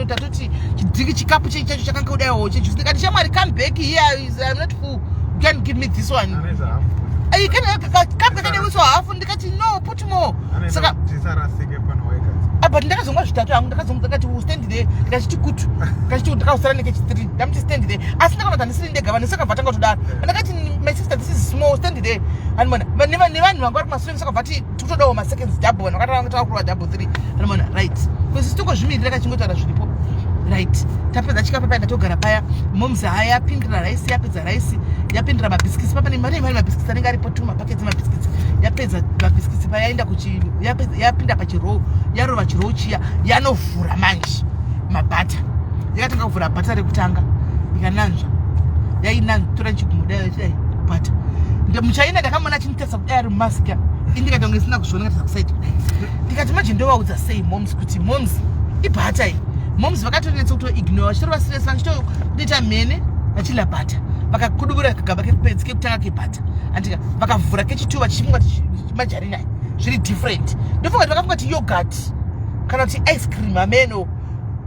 ndatoti chidrink, chikapu chacho chakanga kudaiwo chejuice. Ndikati, "Shamwari, come back here. I'm not full. You can give me this one." Anoisa hafu. Kapu kakadeuiswa hafu. Ndikati, "No, put more." Saka tisarasike pano wega. Ah, but ndakazomwa zvitatu hangu. Ndakazomwa, ndakati, "Stand there." Ndikachiti kutu, ndikachiti ndakausara nekechi 3, ndamuti, "Stand there." Asi ndakaona kuti handisiri ndega, vanhu saka vatanga kutodaro. Ndakati, "My sister, this is small, stand there." Andimona nevanhu vanga vari kumasure, saka vati tikutodawo maseconds double. Vanhu vakatanga takurwa double 3, andimona. Right, kwesi tongozvimirira kachingotaura zviripo. Right, tapedza chikafu paya, ndatogara paya. Moms haya yapindira raisi, yapedza raisi, yapindira mabhisikisi papa. Mane mane mabhisikisi anenge aripo, two mapaketi emabhisikisi. Yapedza mabhisikisi paya, yaenda kuchi yapinda pachiroll, yarova chiroll chiya, yanovhura manje mabutter. Yakatanga kuvhura butter rekutanga, ikananzva, yainanzva, chigumo dai dai butter. Muchaina ndakamuona achinitesa kudai ari mumasika. Indikati kunge isina kuzviona, katisa kuside kudai. Ndikati, manje ndovaudza sei moms kuti moms ibutter iyi? Moms vakatonetsa kutoignore, vachitorova serious, vachitoita mhene vachidya butter. Vakakudubura kagaba kekupedzi kekutanga kebutter, andika vakavhura kechitu, vachifunga kuti majarini aya zviri different. Ndofunga kuti vakafunga kuti yogurt kana kuti ice cream, ameno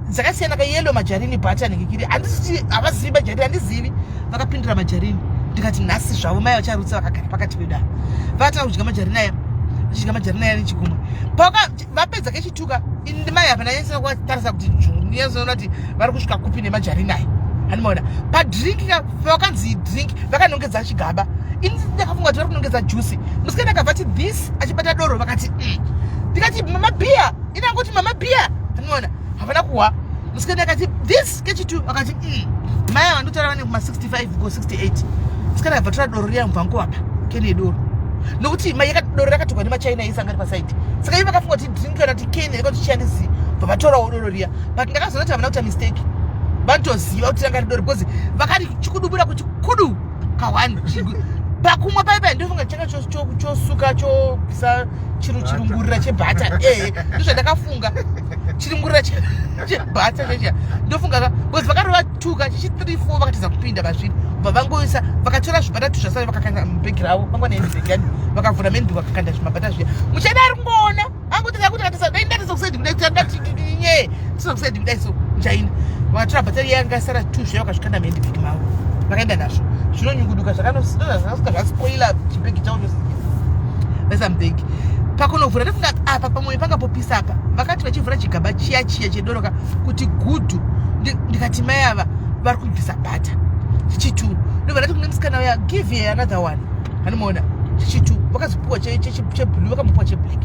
dzakasiyana kayellow majarini, butter nekikiri. Handisiti havazivi majarini, handizivi. Vakapindura majarini. Ndikati nhasi zvavo mai vacharutsa vakagara pakati pedu apa. Vakatanga kudya majarini aya, vachidya majarini aya nechigumwe. Paka vapedza kechituka, ini mai apa ndanyanyisa kuvatarisa kuti nyazoona kuti vari kusvika kupi nemajarini aya, handimaona. Padrink vakanzi drink, vakanongedza chigaba. Ini ndakafunga kuti vari kunongedza juice. Musikana akabva ati this, achibata doro. Vakati. Ndikati, "Mama, beer." Inangoti, "Mama, beer." Handimaona, havana kuhwa. Musikana akati this kechitu, vakati. Mai ava ndotaura vane kuma65 ko 68. Musikana akabva tora doro riya, mubva ngovapa keni yedoro, nokuti doro rakatorwa nemachina ese anga ari pasaidi. Saka ivo vakafunga kuti drink kana kuti keni yakati chihandizivi, bva vatorawo doro riya. But ndakazoona kuti havana kuita mistake, vanotoziva kuti ranga ridoro, because vakati chikudubura kuti kudu ka1 pakumwa paipai. Ndofunga changa chosuka chobvisa chirungurira chebutter. Ehe, ndozvandakafunga, chirungurira chebutter chechiya ndofunga ka, because vakarova tuka chichi 3 4, vakatiza kupinda mazviri, bva vangoisa, vakatora zvibutter tu zvasara, vakakanda mubhegi ravo. Vangwana handbag yani, vakavhura mandbag, vakakanda zvimabutter zviya. Muchaida ari kungoona angoti kuti katisa dai ndatisa kusaidi kudai nye tisa kusaidi kudai. So muchaina vakatora butter riya yanga yasara tu zviya, vakazvikanda muhandbag mavo, vakaenda nazvo. Zvinonyunguduka zvakanosvika zvaspoila chibhegi chavo chose, vaisa mubhegi. Pakunovhura, ndofunga apa pamwe pangapopisa apa. Vakati vachivhura chigaba chiya chiya chedoroka kuti gudhu. Ndikati mai ava vari kubvisa butter chichitu. Ndobva ndati kune musikana uya, "Give her another one." Anomaona chichitu vakazopiwa cheblue, vakamupiwa cheblack.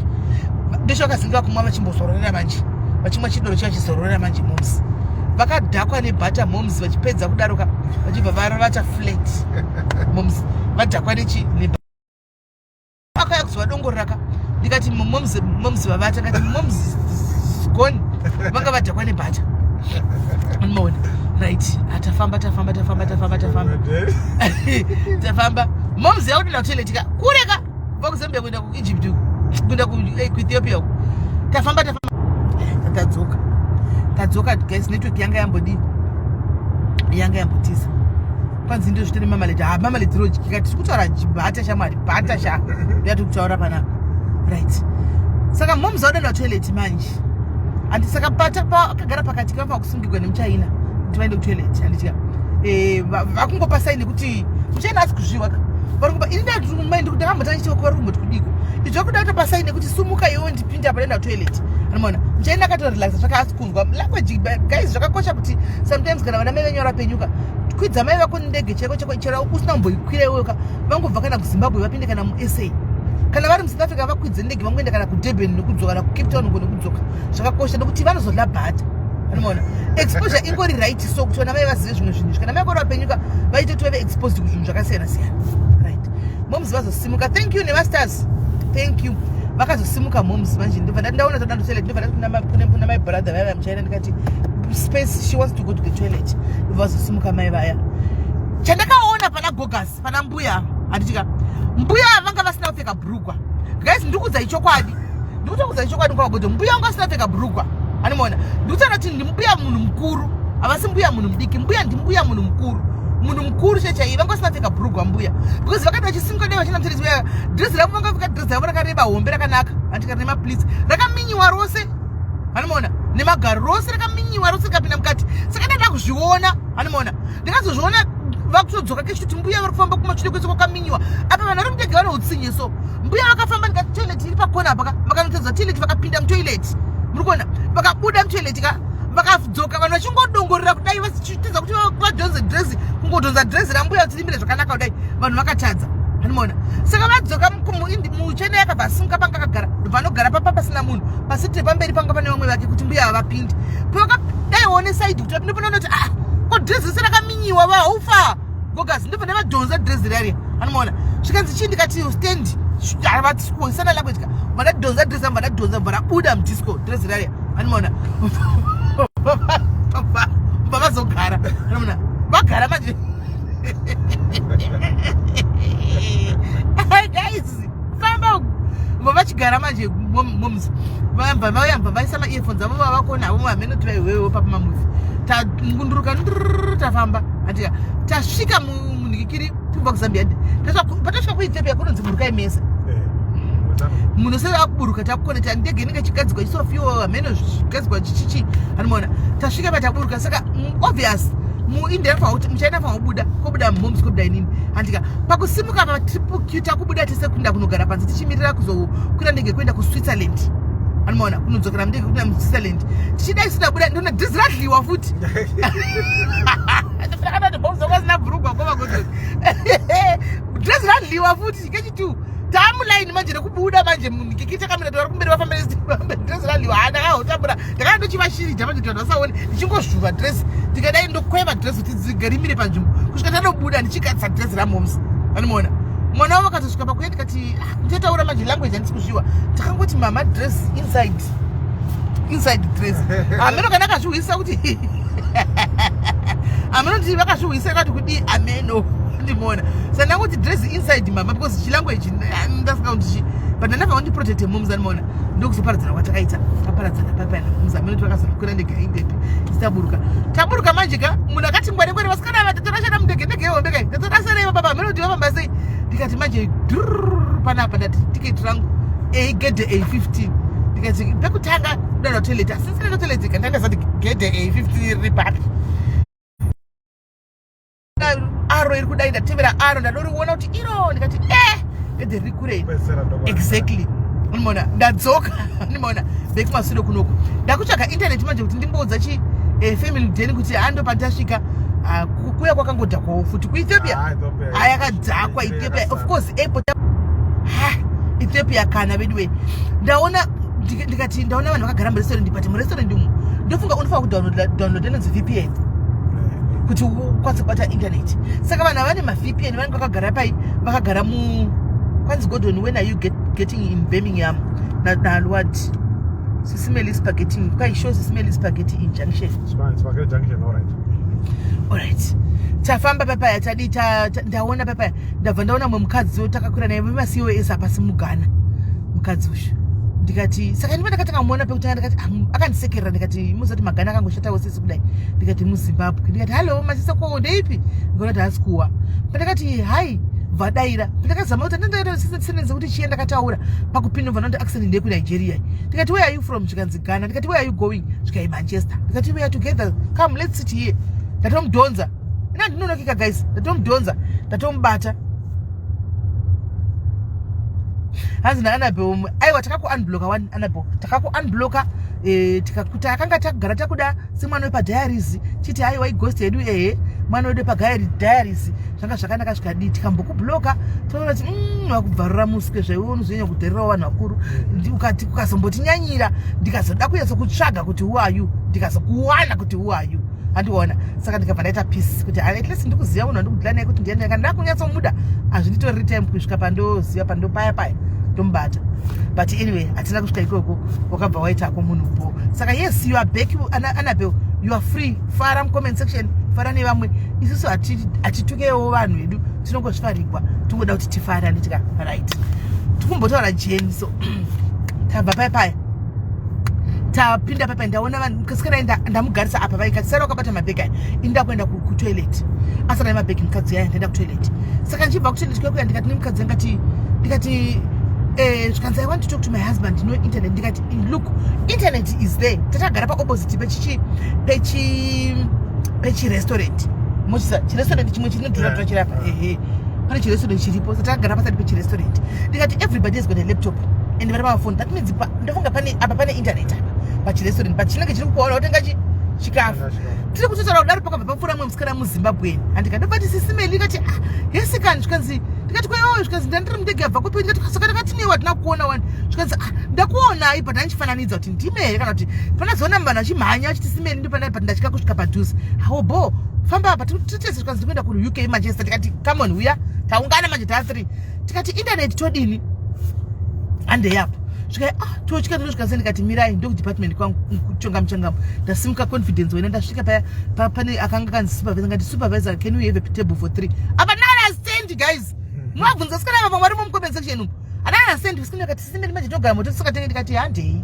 Ndosho vakazinga vakumwa, vachimbozororera manje, vachimwa chidoro chiya chizororera manje. Moms vakadhakwa nebutter. Moms vachipedza kudaroka, vachibva varovata flat. Moms vadhakwa nechi akauya kuzovadongoreraka. Ndikati moms vavata. Ndikati moms gone, vanga vadhakwa nebutter, anomaona. Right, atafamba, tafamba, tafamba, tafamba, tafamba, tafamba. Moms yakutoenda kutoilet ka, kureka kubva kuZambia kuenda kuEgypt uku, kuenda kuEthiopia uku. Tafamba, tafamba, tadzoka, tadzoka. Guys, network yanga yambodini, yanga yambotiza. Kwanzi ndo zvitori mamaleti. Ha, mamaleti rodyika. Tiri kutaura butter, shamwari, butter sha, ndiyati kutaura panapa. Right, Saka moms vadoenda toilet manje, handi? Saka pakagara pakati kavafa kusungirwa nemuchina kuti vaende kutoilet, handitya? Vakungopa sign nekuti muchina asi kuzviwa ka. Varikupa ini ndakambotanga chichiko, vari kumboti kudiko izvo, kuda kutopa sign nekuti sumuka iwe, ndipinde apa, ndaenda kutoilet. Anomaona muchina akatorelaxa, zvaka asi kunzwa language. Guys, zvakakosha kuti sometimes kana vana mai venyu varapenyuka, kwidza mai vako ndege chaiko chaiko, chero usina kumboikwira iwewe, vangobva kana kuZimbabwe vapinde kana muSA, kana vari muSouth Africa vakwidze ndege vangoenda kana kuDurban nekudzoka, kana kuCape Town uko nekudzoka. Zvakakosha nekuti vanozodla bhata. Anomaona exposure ingori right, so kuti vana mai vazive zvimwe zvinhu. Kana mai vako vapenyuka, vaite kuti vave exposed kuzvinhu zvakasiyana siyana, right? Moms vazosimuka. Thank you nemasters, thank you. Vakazosimuka moms manje, ndobva ndati ndaona toda toilet, ndobva ndati kuna my brother vaya vamuchaina, ndikati, "Space, she wants to go to the toilet." Ndobva vazosimuka mai vaya. Chandakaona pana gogas, pana mbuya, handitika, mbuya vanga vasina kupfeka bhurugwa. Guys, ndikuudzai chokwadi, ndikutokuudzai chokwadi kwagodo, mbuya vanga vasina kupfeka bhurugwa. Anomaona, ndikutaura kuti ndimbuya munhu mukuru, havasi mbuya munhu mudiki. Mbuya ndimbuya munhu mukuru, munhu mukuru chechaiye. Vanga vasina kupfeka bhurugwa mbuya, because vakati vachisimuka dai vachina muterezi uya, dhirezi ravo, vanga vapfeka dhirezi ravo rakareba hombe rakanaka, handika, rine mapleats, rakaminyiwa rose, anomaona, nemagaro rose rakaminyiwa rose rikapinda mukati. Saka ndada kuzviona, anomaona, ndikazozviona vakutodzoka kechiti mbuya vari kufamba kumashure kwese kwakaminyiwa. Apa vanhu vari mundege vane utsinye, so mbuya vakafamba, ndikati toilet iri pakona apa ka, vakanotedza toilet, vakapinda mutoilet, muri kuona, vakabuda mutoilet ka, vakadzoka, vanhu vachingodongorera kudai, vachitedza kuti vadhonze dhirezi, kungodhonza dhirezi rambuya kuti rimire zvakanaka kudai, vanhu vakatadza, anomaona. Saka vadzoka, muchena yakabva asimuka panga akagara, ndobva anogara papa pasina munhu, pasitire pamberi panga pane vamwe vake, kuti mbuya vapinde. Pavakadaiwo neside kuti vapinde, panoona kuti, ah, ko dhirezi rese rakaminyiwa, vaufa gogazi. Ndobva ndavadhonza dhirezi rariya, anomaona. Zvikanzi chii? Ndikati stand isana language ka. Vandadhonza dhirezi ravo, vandadhonza, bva rabuda mudisco dhirezi rariya, anomaona. Bva vazogara, anomaona, vagara manje. Guys, famba uku. Bva vachigara manje moms, vabva vauya, bva vaisa maearphones avo, vavakona avo, hameno kuti vaiwewo papa mamovie. Tangunduruka ndururu, tafamba, andika, tasvika munhikikiri kubva kuZambia. Patasvika kuEthiopia kunonzi burukai mese. Munhu sei akuburuka, takukoneta ndege inenge ichigadzirwa ichisofiwa, hameno zvichigadzirwa chichichi, anomaona. Tasvika pataburuka, saka obvious muIndia kuti muchina fanira kubuda, kobuda moms, kobuda inini, handika. Pakusimuka patriple q, takubuda tese kuenda kunogara panze tichimirira kuzokwira ndege kuenda kuSwitzerland, anomaona, kunodzokera mundege kuenda muSwitzerland. Tichidai sinabuda, ndona dhirezi radliwa futi. Ndakati bhurugwa kova kuti dhirezi radliwa futi kechitu. Taamulaini manje rekubuda manje, kiki takamira, vari kumberi vafamba, dhirezi radliwa. Ndakahotambura, ndakanga ndochivashirija manje kuti vanhu vasaone ndichingozvuva dhirezi, ndikadai ndokweva dhirezi kuti dzigarimire panzvimbo kusvika tanobuda, ndichigatsa dhirezi ramoms, anomaona. Mwana wavo akatosvika pakuya, ndikati, "Ah, ndichataura manje language handisi kuzviwa." Takangoti, "Mama, dress inside, inside dress." Hameno kana akazvihwisa kuti, hameno kuti vakazvihwisa kati kudii, ameno ndimona. Saka ndangoti, "Dress inside, mama," because chilanguage ndasinga kuti chi, but ndandabva kundiprotecte moms, anomaona. Ndokuzoparadzana kwatakaita, taparadzana papana moms, ameno kuti vakazokwira ndege aindepi. Taburuka, taburuka manje ka, munhu akati ngware ngware, vasikana ava tatorashana mundege, ndege yehombe kai, tatorasana baba, hameno kuti vafamba sei. Ndikati manje dhurr panapa, ndati tiketi rangu a gede A15, ndikati pekutanga kudaira toilet, asi ndisina toilet ka, ndandazati gede A15 riri papi? Arrow iri kudai, ndatevera arrow, ndadoriona kuti iro, ndikati e gedhe riri kure. Exactly, unomaona, ndadzoka, unomaona, bekumasure kunoku, ndakutsvaga internet manje kuti ndimboudza chi family den kuti ando patasvika. Ah, kuya kwakangodhakwawo futi kuEthiopia. Ayakadhakwa Ethiopia, of course, airport. Ha, Ethiopia kana vedu we, ndaona ndikati ndaona vanhu vakagara murestaurant, but murestaurant umu ndofunga unofanira kudownload inonzi VPN kuti ukwanise kubata internet. Saka vanhu havane maVPN, vanenge vakagara pai, vakagara mu kwanzi, "Gordon, when are you getting in Birmingham?" Nalwad sisimeli spaghetti kwaisho, sisimeli spaghetti in junction. Spaghetti Junction, all right. Alright, tafamba papaya, tadi ndaona papaya, ndabva ndaona mumwe mukadzi takakwira naye vemasios apasi muGhana, mukadzi uyu. Ndikati saka ndiva ndakatanga kumuona pekutanga, ndikati, "Ah," akandisekerera. Ndikati, muzati maGhana akangoshatawo sisi kudai. Ndikati muZimbabwe, ndikati, "Hallo masisa, ko ndeipi?" Ndikaona kuti haasi kuwa. Pandakati, "Hai," Vadaira. Ndakazama kuti ndandasenenze kuti chiye ndakataura pakupinda, bva ndati accent ndeyekuNigeria. Ndikati, "Where are you from?" Zvikanzi, "Ghana." Ndikati, "Where are you going?" Zvikai, "Manchester." Ndikati, "We are together, come, let's sit here." Ndatomudhonza ina, ndinonokika guys, ndatomudhonza, ndatomubata. Hanzi naAnabel, aiwa, takakuunblocka one. Anabel, takakuunblocka. Takanga takugara takuda semwana wepadiaries, chiti aiwa, ighost yedu. Ehe, mwana wedu wepadiaries, zvanga zvakanaka zvikadii, tikambokublocka, toona kuti wakubvarura muswe zvaiwe, unozonyanya kudhererawo vanhu vakuru. Ukati ukazombotinyanyira, ndikazoda kunyatsokutsvaga kuti who are you, ndikazokuwana kuti who are you, handiona. Saka ndikabva ndaita peace kuti at least ndikuziva munhu wandikudhila naye kuti ndiani. Kana ndakunyatsomuda, hazvinditoreri time kusvika pandoziva pandopaya paya ndomubata. But anyway, hatina kusvika ikoko, wakabva waitako munhu bo. Saka yes, you are back, Annabel, you are free. Fara mucomment section, fara nevamwe. Isusu hatitukewo vanhu vedu, tinongozvifarigwa, tingoda kuti tifare, handitika? Right, tikumbotaura jeni. So tabva paya paya, tapinda papa, ndaona vanhu sikana, ndamugarisa apa, vaikatisara wakabata mabhegi aya. Ini ndakuenda kutoilet, asana nemabhegi mukadzi aya. Ndaenda kutoilet, saka ndichibva kutoilet kwekuya, ndikati nemukadzi, ngati ndikati, zvikanzi, "I want to talk to my husband, no internet." Ndikati, "Look, internet is there." Tatagara paopposite pechichi pechirestaurant, mochisa chirestaurant chimwe chinodhura dhura chirapa. Ehe, pane chirestaurant chiripo, so takagara pasati pechirestaurant. Ndikati, "Everybody has got a laptop and vari pamafoni. That means ndofunga pane apa, pane internet apa pachirestaurant, but chinenge chiri kupaona kutenga chikafu." Tiri kutotaura kudaro, pakabva papfuura mumwe musikana muZimbabweni, handika? Ndobati, "Sisi Meli." Ikati, "Ah, yes kani." Zvikanzi, ndikati, "Kwaiwawo?" Zvikanzi, "Ndandiri mundege." Yabva kupi? Ndikati, "Saka ndakati newa hatina kuona wani." Zvikanzi, "Ah, ndakuonai, but andichifananidza kuti ndime here kana kuti panazoona vanhu vachimhanya vachiti Simeli ndopana, but ndatya kusvika padhuze hawo bo famba apa titese." Zvikanzi, "Ndikuenda kuUK, Manchester." Tikati, "Come on, uya." Taungana manje taa 3, tikati, "Internet todini? Handei apo." Zvikai, "Ah, totya." Ndosvika, ndikati, "Mirai, ndokudepartment kwangu kuchongamu changamu." Ndasimuka confidence wena, ndasvika paya pane akanga kanzi supervisor. Ngati, "Supervisor, can we have a table for three?" Apa ndakana stand, guys, mavhunza sikana vamwe varimo mucomment section umu, andakana stand sikana. Kati, "Simeni, manje togara moto tisakatenge." Ndikati, "Handei."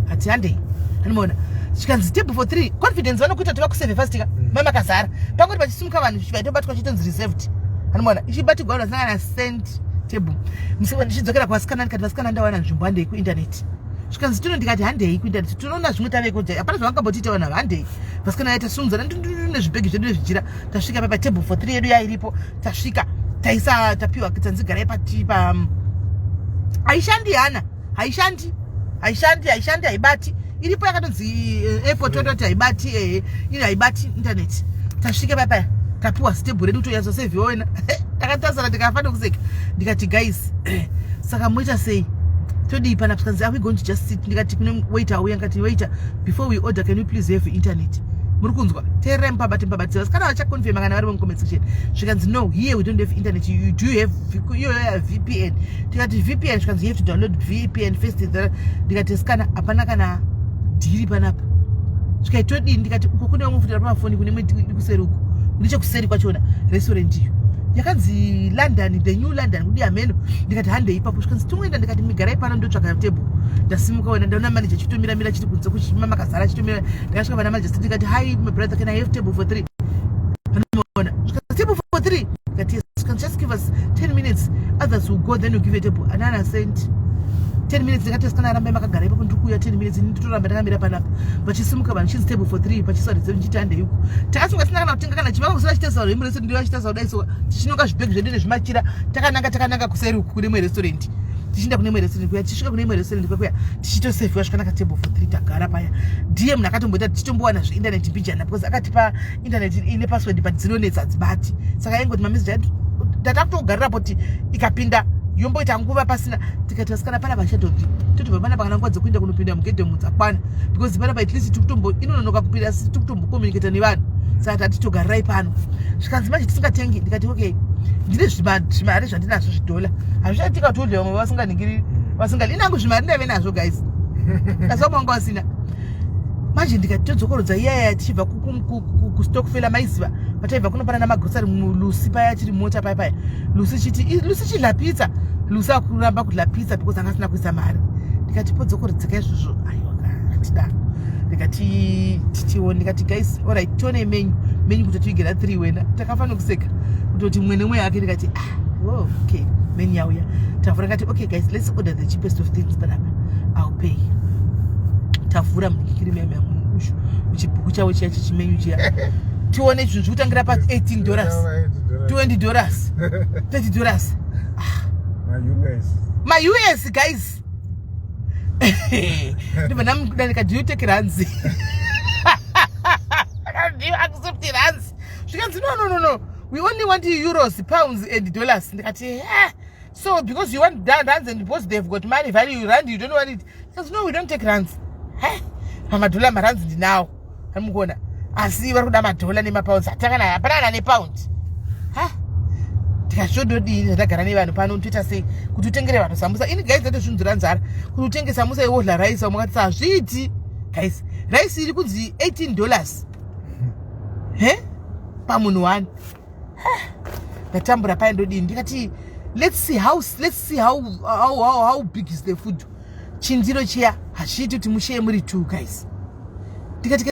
Hati, "Handei." Anomaona, zvikanzi, "Table for three." Confidence vanokuita tivakuseve fast ka, mai makazara pangoti pachisimuka vanhu, vaitobatwa chitonzi reserved. Anomaona ichibatigwa vanhu vasangana cent table. Ndichidzokera kuvasikana, ndikati, "Vasikana, ndawana nzvimbo, handei kuinternet." Zvikanzi, "Tino." Ndikati, "Handei kuinternet, tinoona zvimwe taveko, hapana zvavangambotiita vanhu ava, handei." Vasikana vaita sumudzana nezvibhegi zvedu nezvijira, tasvika pa patable for three yedu yairipo. Tasvika, taisa, tapiwa, tanzi garai pati pa. Haishandi hana, haishandi, haishandi, haishandi, haibati. Iripo yakatonzi airport, tototi haibati. Ehe, ino haibati internet. Tasvika paya, tapiwa table redu, kutonyatsosevhiwa wena. Takatasara, tikafa nokuseka. Ndikati, "Guys, saka moita sei? Todii panapa?" Zvikanzi, "Are we going to just sit?" Ndikati kune waiter auya, ndikati, "Waiter, before we order, can you please have internet?" Muri kunzwa? Teererai, mupabate mupabate. Vasikana vachaconfirma kana vari mucomment section. Zvikanzi, "No, here we don't have internet. You do have you have VPN." Tikati, "VPN?" Zvikanzi, "You have to download VPN first." Ndikati, "Sikana, hapana kana dhiri panapa." Zvikai, "Todini?" Ndikati, "Uko kune vamwe futi vari pamafoni, kune imwe iri kuseri uko, nechekuseri kwachona, restaurant iyo yakanzi London, the New London, kudi hameno." Ndikati, "Handei ipapo." Zvikanzi, "Tingoenda." Ndikati, "Migarai pano, ndotsvaka table." Ndasimuka wena, ndaona manager chitomiramira chiri kunze kuchimamakazara chitomira. Ndakasvika pana manager, ndikati, "Hi my brother, can I have table for three?" Anoona, zvikanzi, "Table for three?" Ndikati, "Yes." Zvikanzi, "Just give us 10 minutes, others will go, then we'll give a table." Anana sent 10 minutes. Ndikati, "Sikana, rambai makagara ipapo, ndiri kuuya 10 minutes." Ini nditoramba ndakamira panapa, pachisimuka vanhu, chinzi table for three, pachiswa reserve. Ndichiti, "Handei uko." Takasimuka tisina kana kutenga kana chivaka kusina chitesa vanhu vemurestaurant, vachitasa kudai. So tichinonga zvibhegi zvedu nezvimachira, takananga, takananga kuseri uku kune imwe restaurant. Tichienda kune imwe restaurant kuya, tichisvika kune imwe restaurant kwekuya, tichitoseviwa zvakanaka, table for three. Tagara paya, ndiye munhu akatomboita tichitombowana zveinternet mbijana, because akatipa internet ine password, but dzinonetsa, hadzibati. Saka aingoti mameseji tatakutogarirapo kuti ikapinda yomboita nguva pasina. Tikati, "Vasikana, pana vachatobvi, totobva panapa kana nguva dzekuenda kunopinda mugedhe dzakwana, because panapa at least tikutombo inononoka kupinda, asi tikutombocommunicata nevanhu. Saka tatitogarirai pano." Zvikanzi, "Manje tisingatengi?" Ndikati, "Okay, ndine zvimari zvandinazvo, zvidhola hazvichatika kuti udle vamwe vasinganingiri vasingali inangu zvimari ndaive nazvo, guys, asi vamwe vanga vasina." Manje ndikati, todzokorodza iyaya tichibva kustokfela, maiziva pataibva kunopana namagrosari, Lusi paya, tiri mota paya paya, Lusi chiti, "Lusi, chidla pizza." Lusi akuramba kudla pizza because anga asina kuisa mari. Ndikati, "Podzokorodzeka izvozvo." Aiwa, hatidaro. Ndikati, titione. Ndikati, "Guys, alright, tione menu, menu kuti tivigera 3 wena." Takafanira kuseka kutoti mumwe nemwe yake. Ndikati, "Ah." Oh, okay, menu yauya. Tavhura kati, "Okay guys, let's order the cheapest of things panapa. I'll pay." Tavhura munhikiri ushu muchibhuku chavo chiya chichimenu chiya, tione zvinhu zvikutangira pa$18, $20, $30. Ma-US. Ma-US, guys. Ndibva ndamuda ndikati, "Do you take rands? Do you accept rands?" Zvikanzi, "No, no, no, no, we only want euros, pounds and dollars." Ndikati, "Eh, so because you want rands and because they've got money value, rand you don't want it?" Zvikanzi, "No, we don't take rands." He, pamadhola, marands ndinawo, amukuona, asi vari kuda madhola nemapounds. Hatakana, hapana kana nepound. Ha, ndikazvododini zvandagara nevanhu pano? Toita sei kuti utengere vanhu sambusa? Ini guys, ndatozvinzwira nzara. Kuti utenge samusa iwodla raisi, wamwakati hazviiti guys. Raisi iri kunzi $18 he pamunhu one. Ndatambura paya, ndodini? Ndikati, Let's see how big is the food." Chindiro chiya hazviiti kuti musheye muri two, guys. Ndikati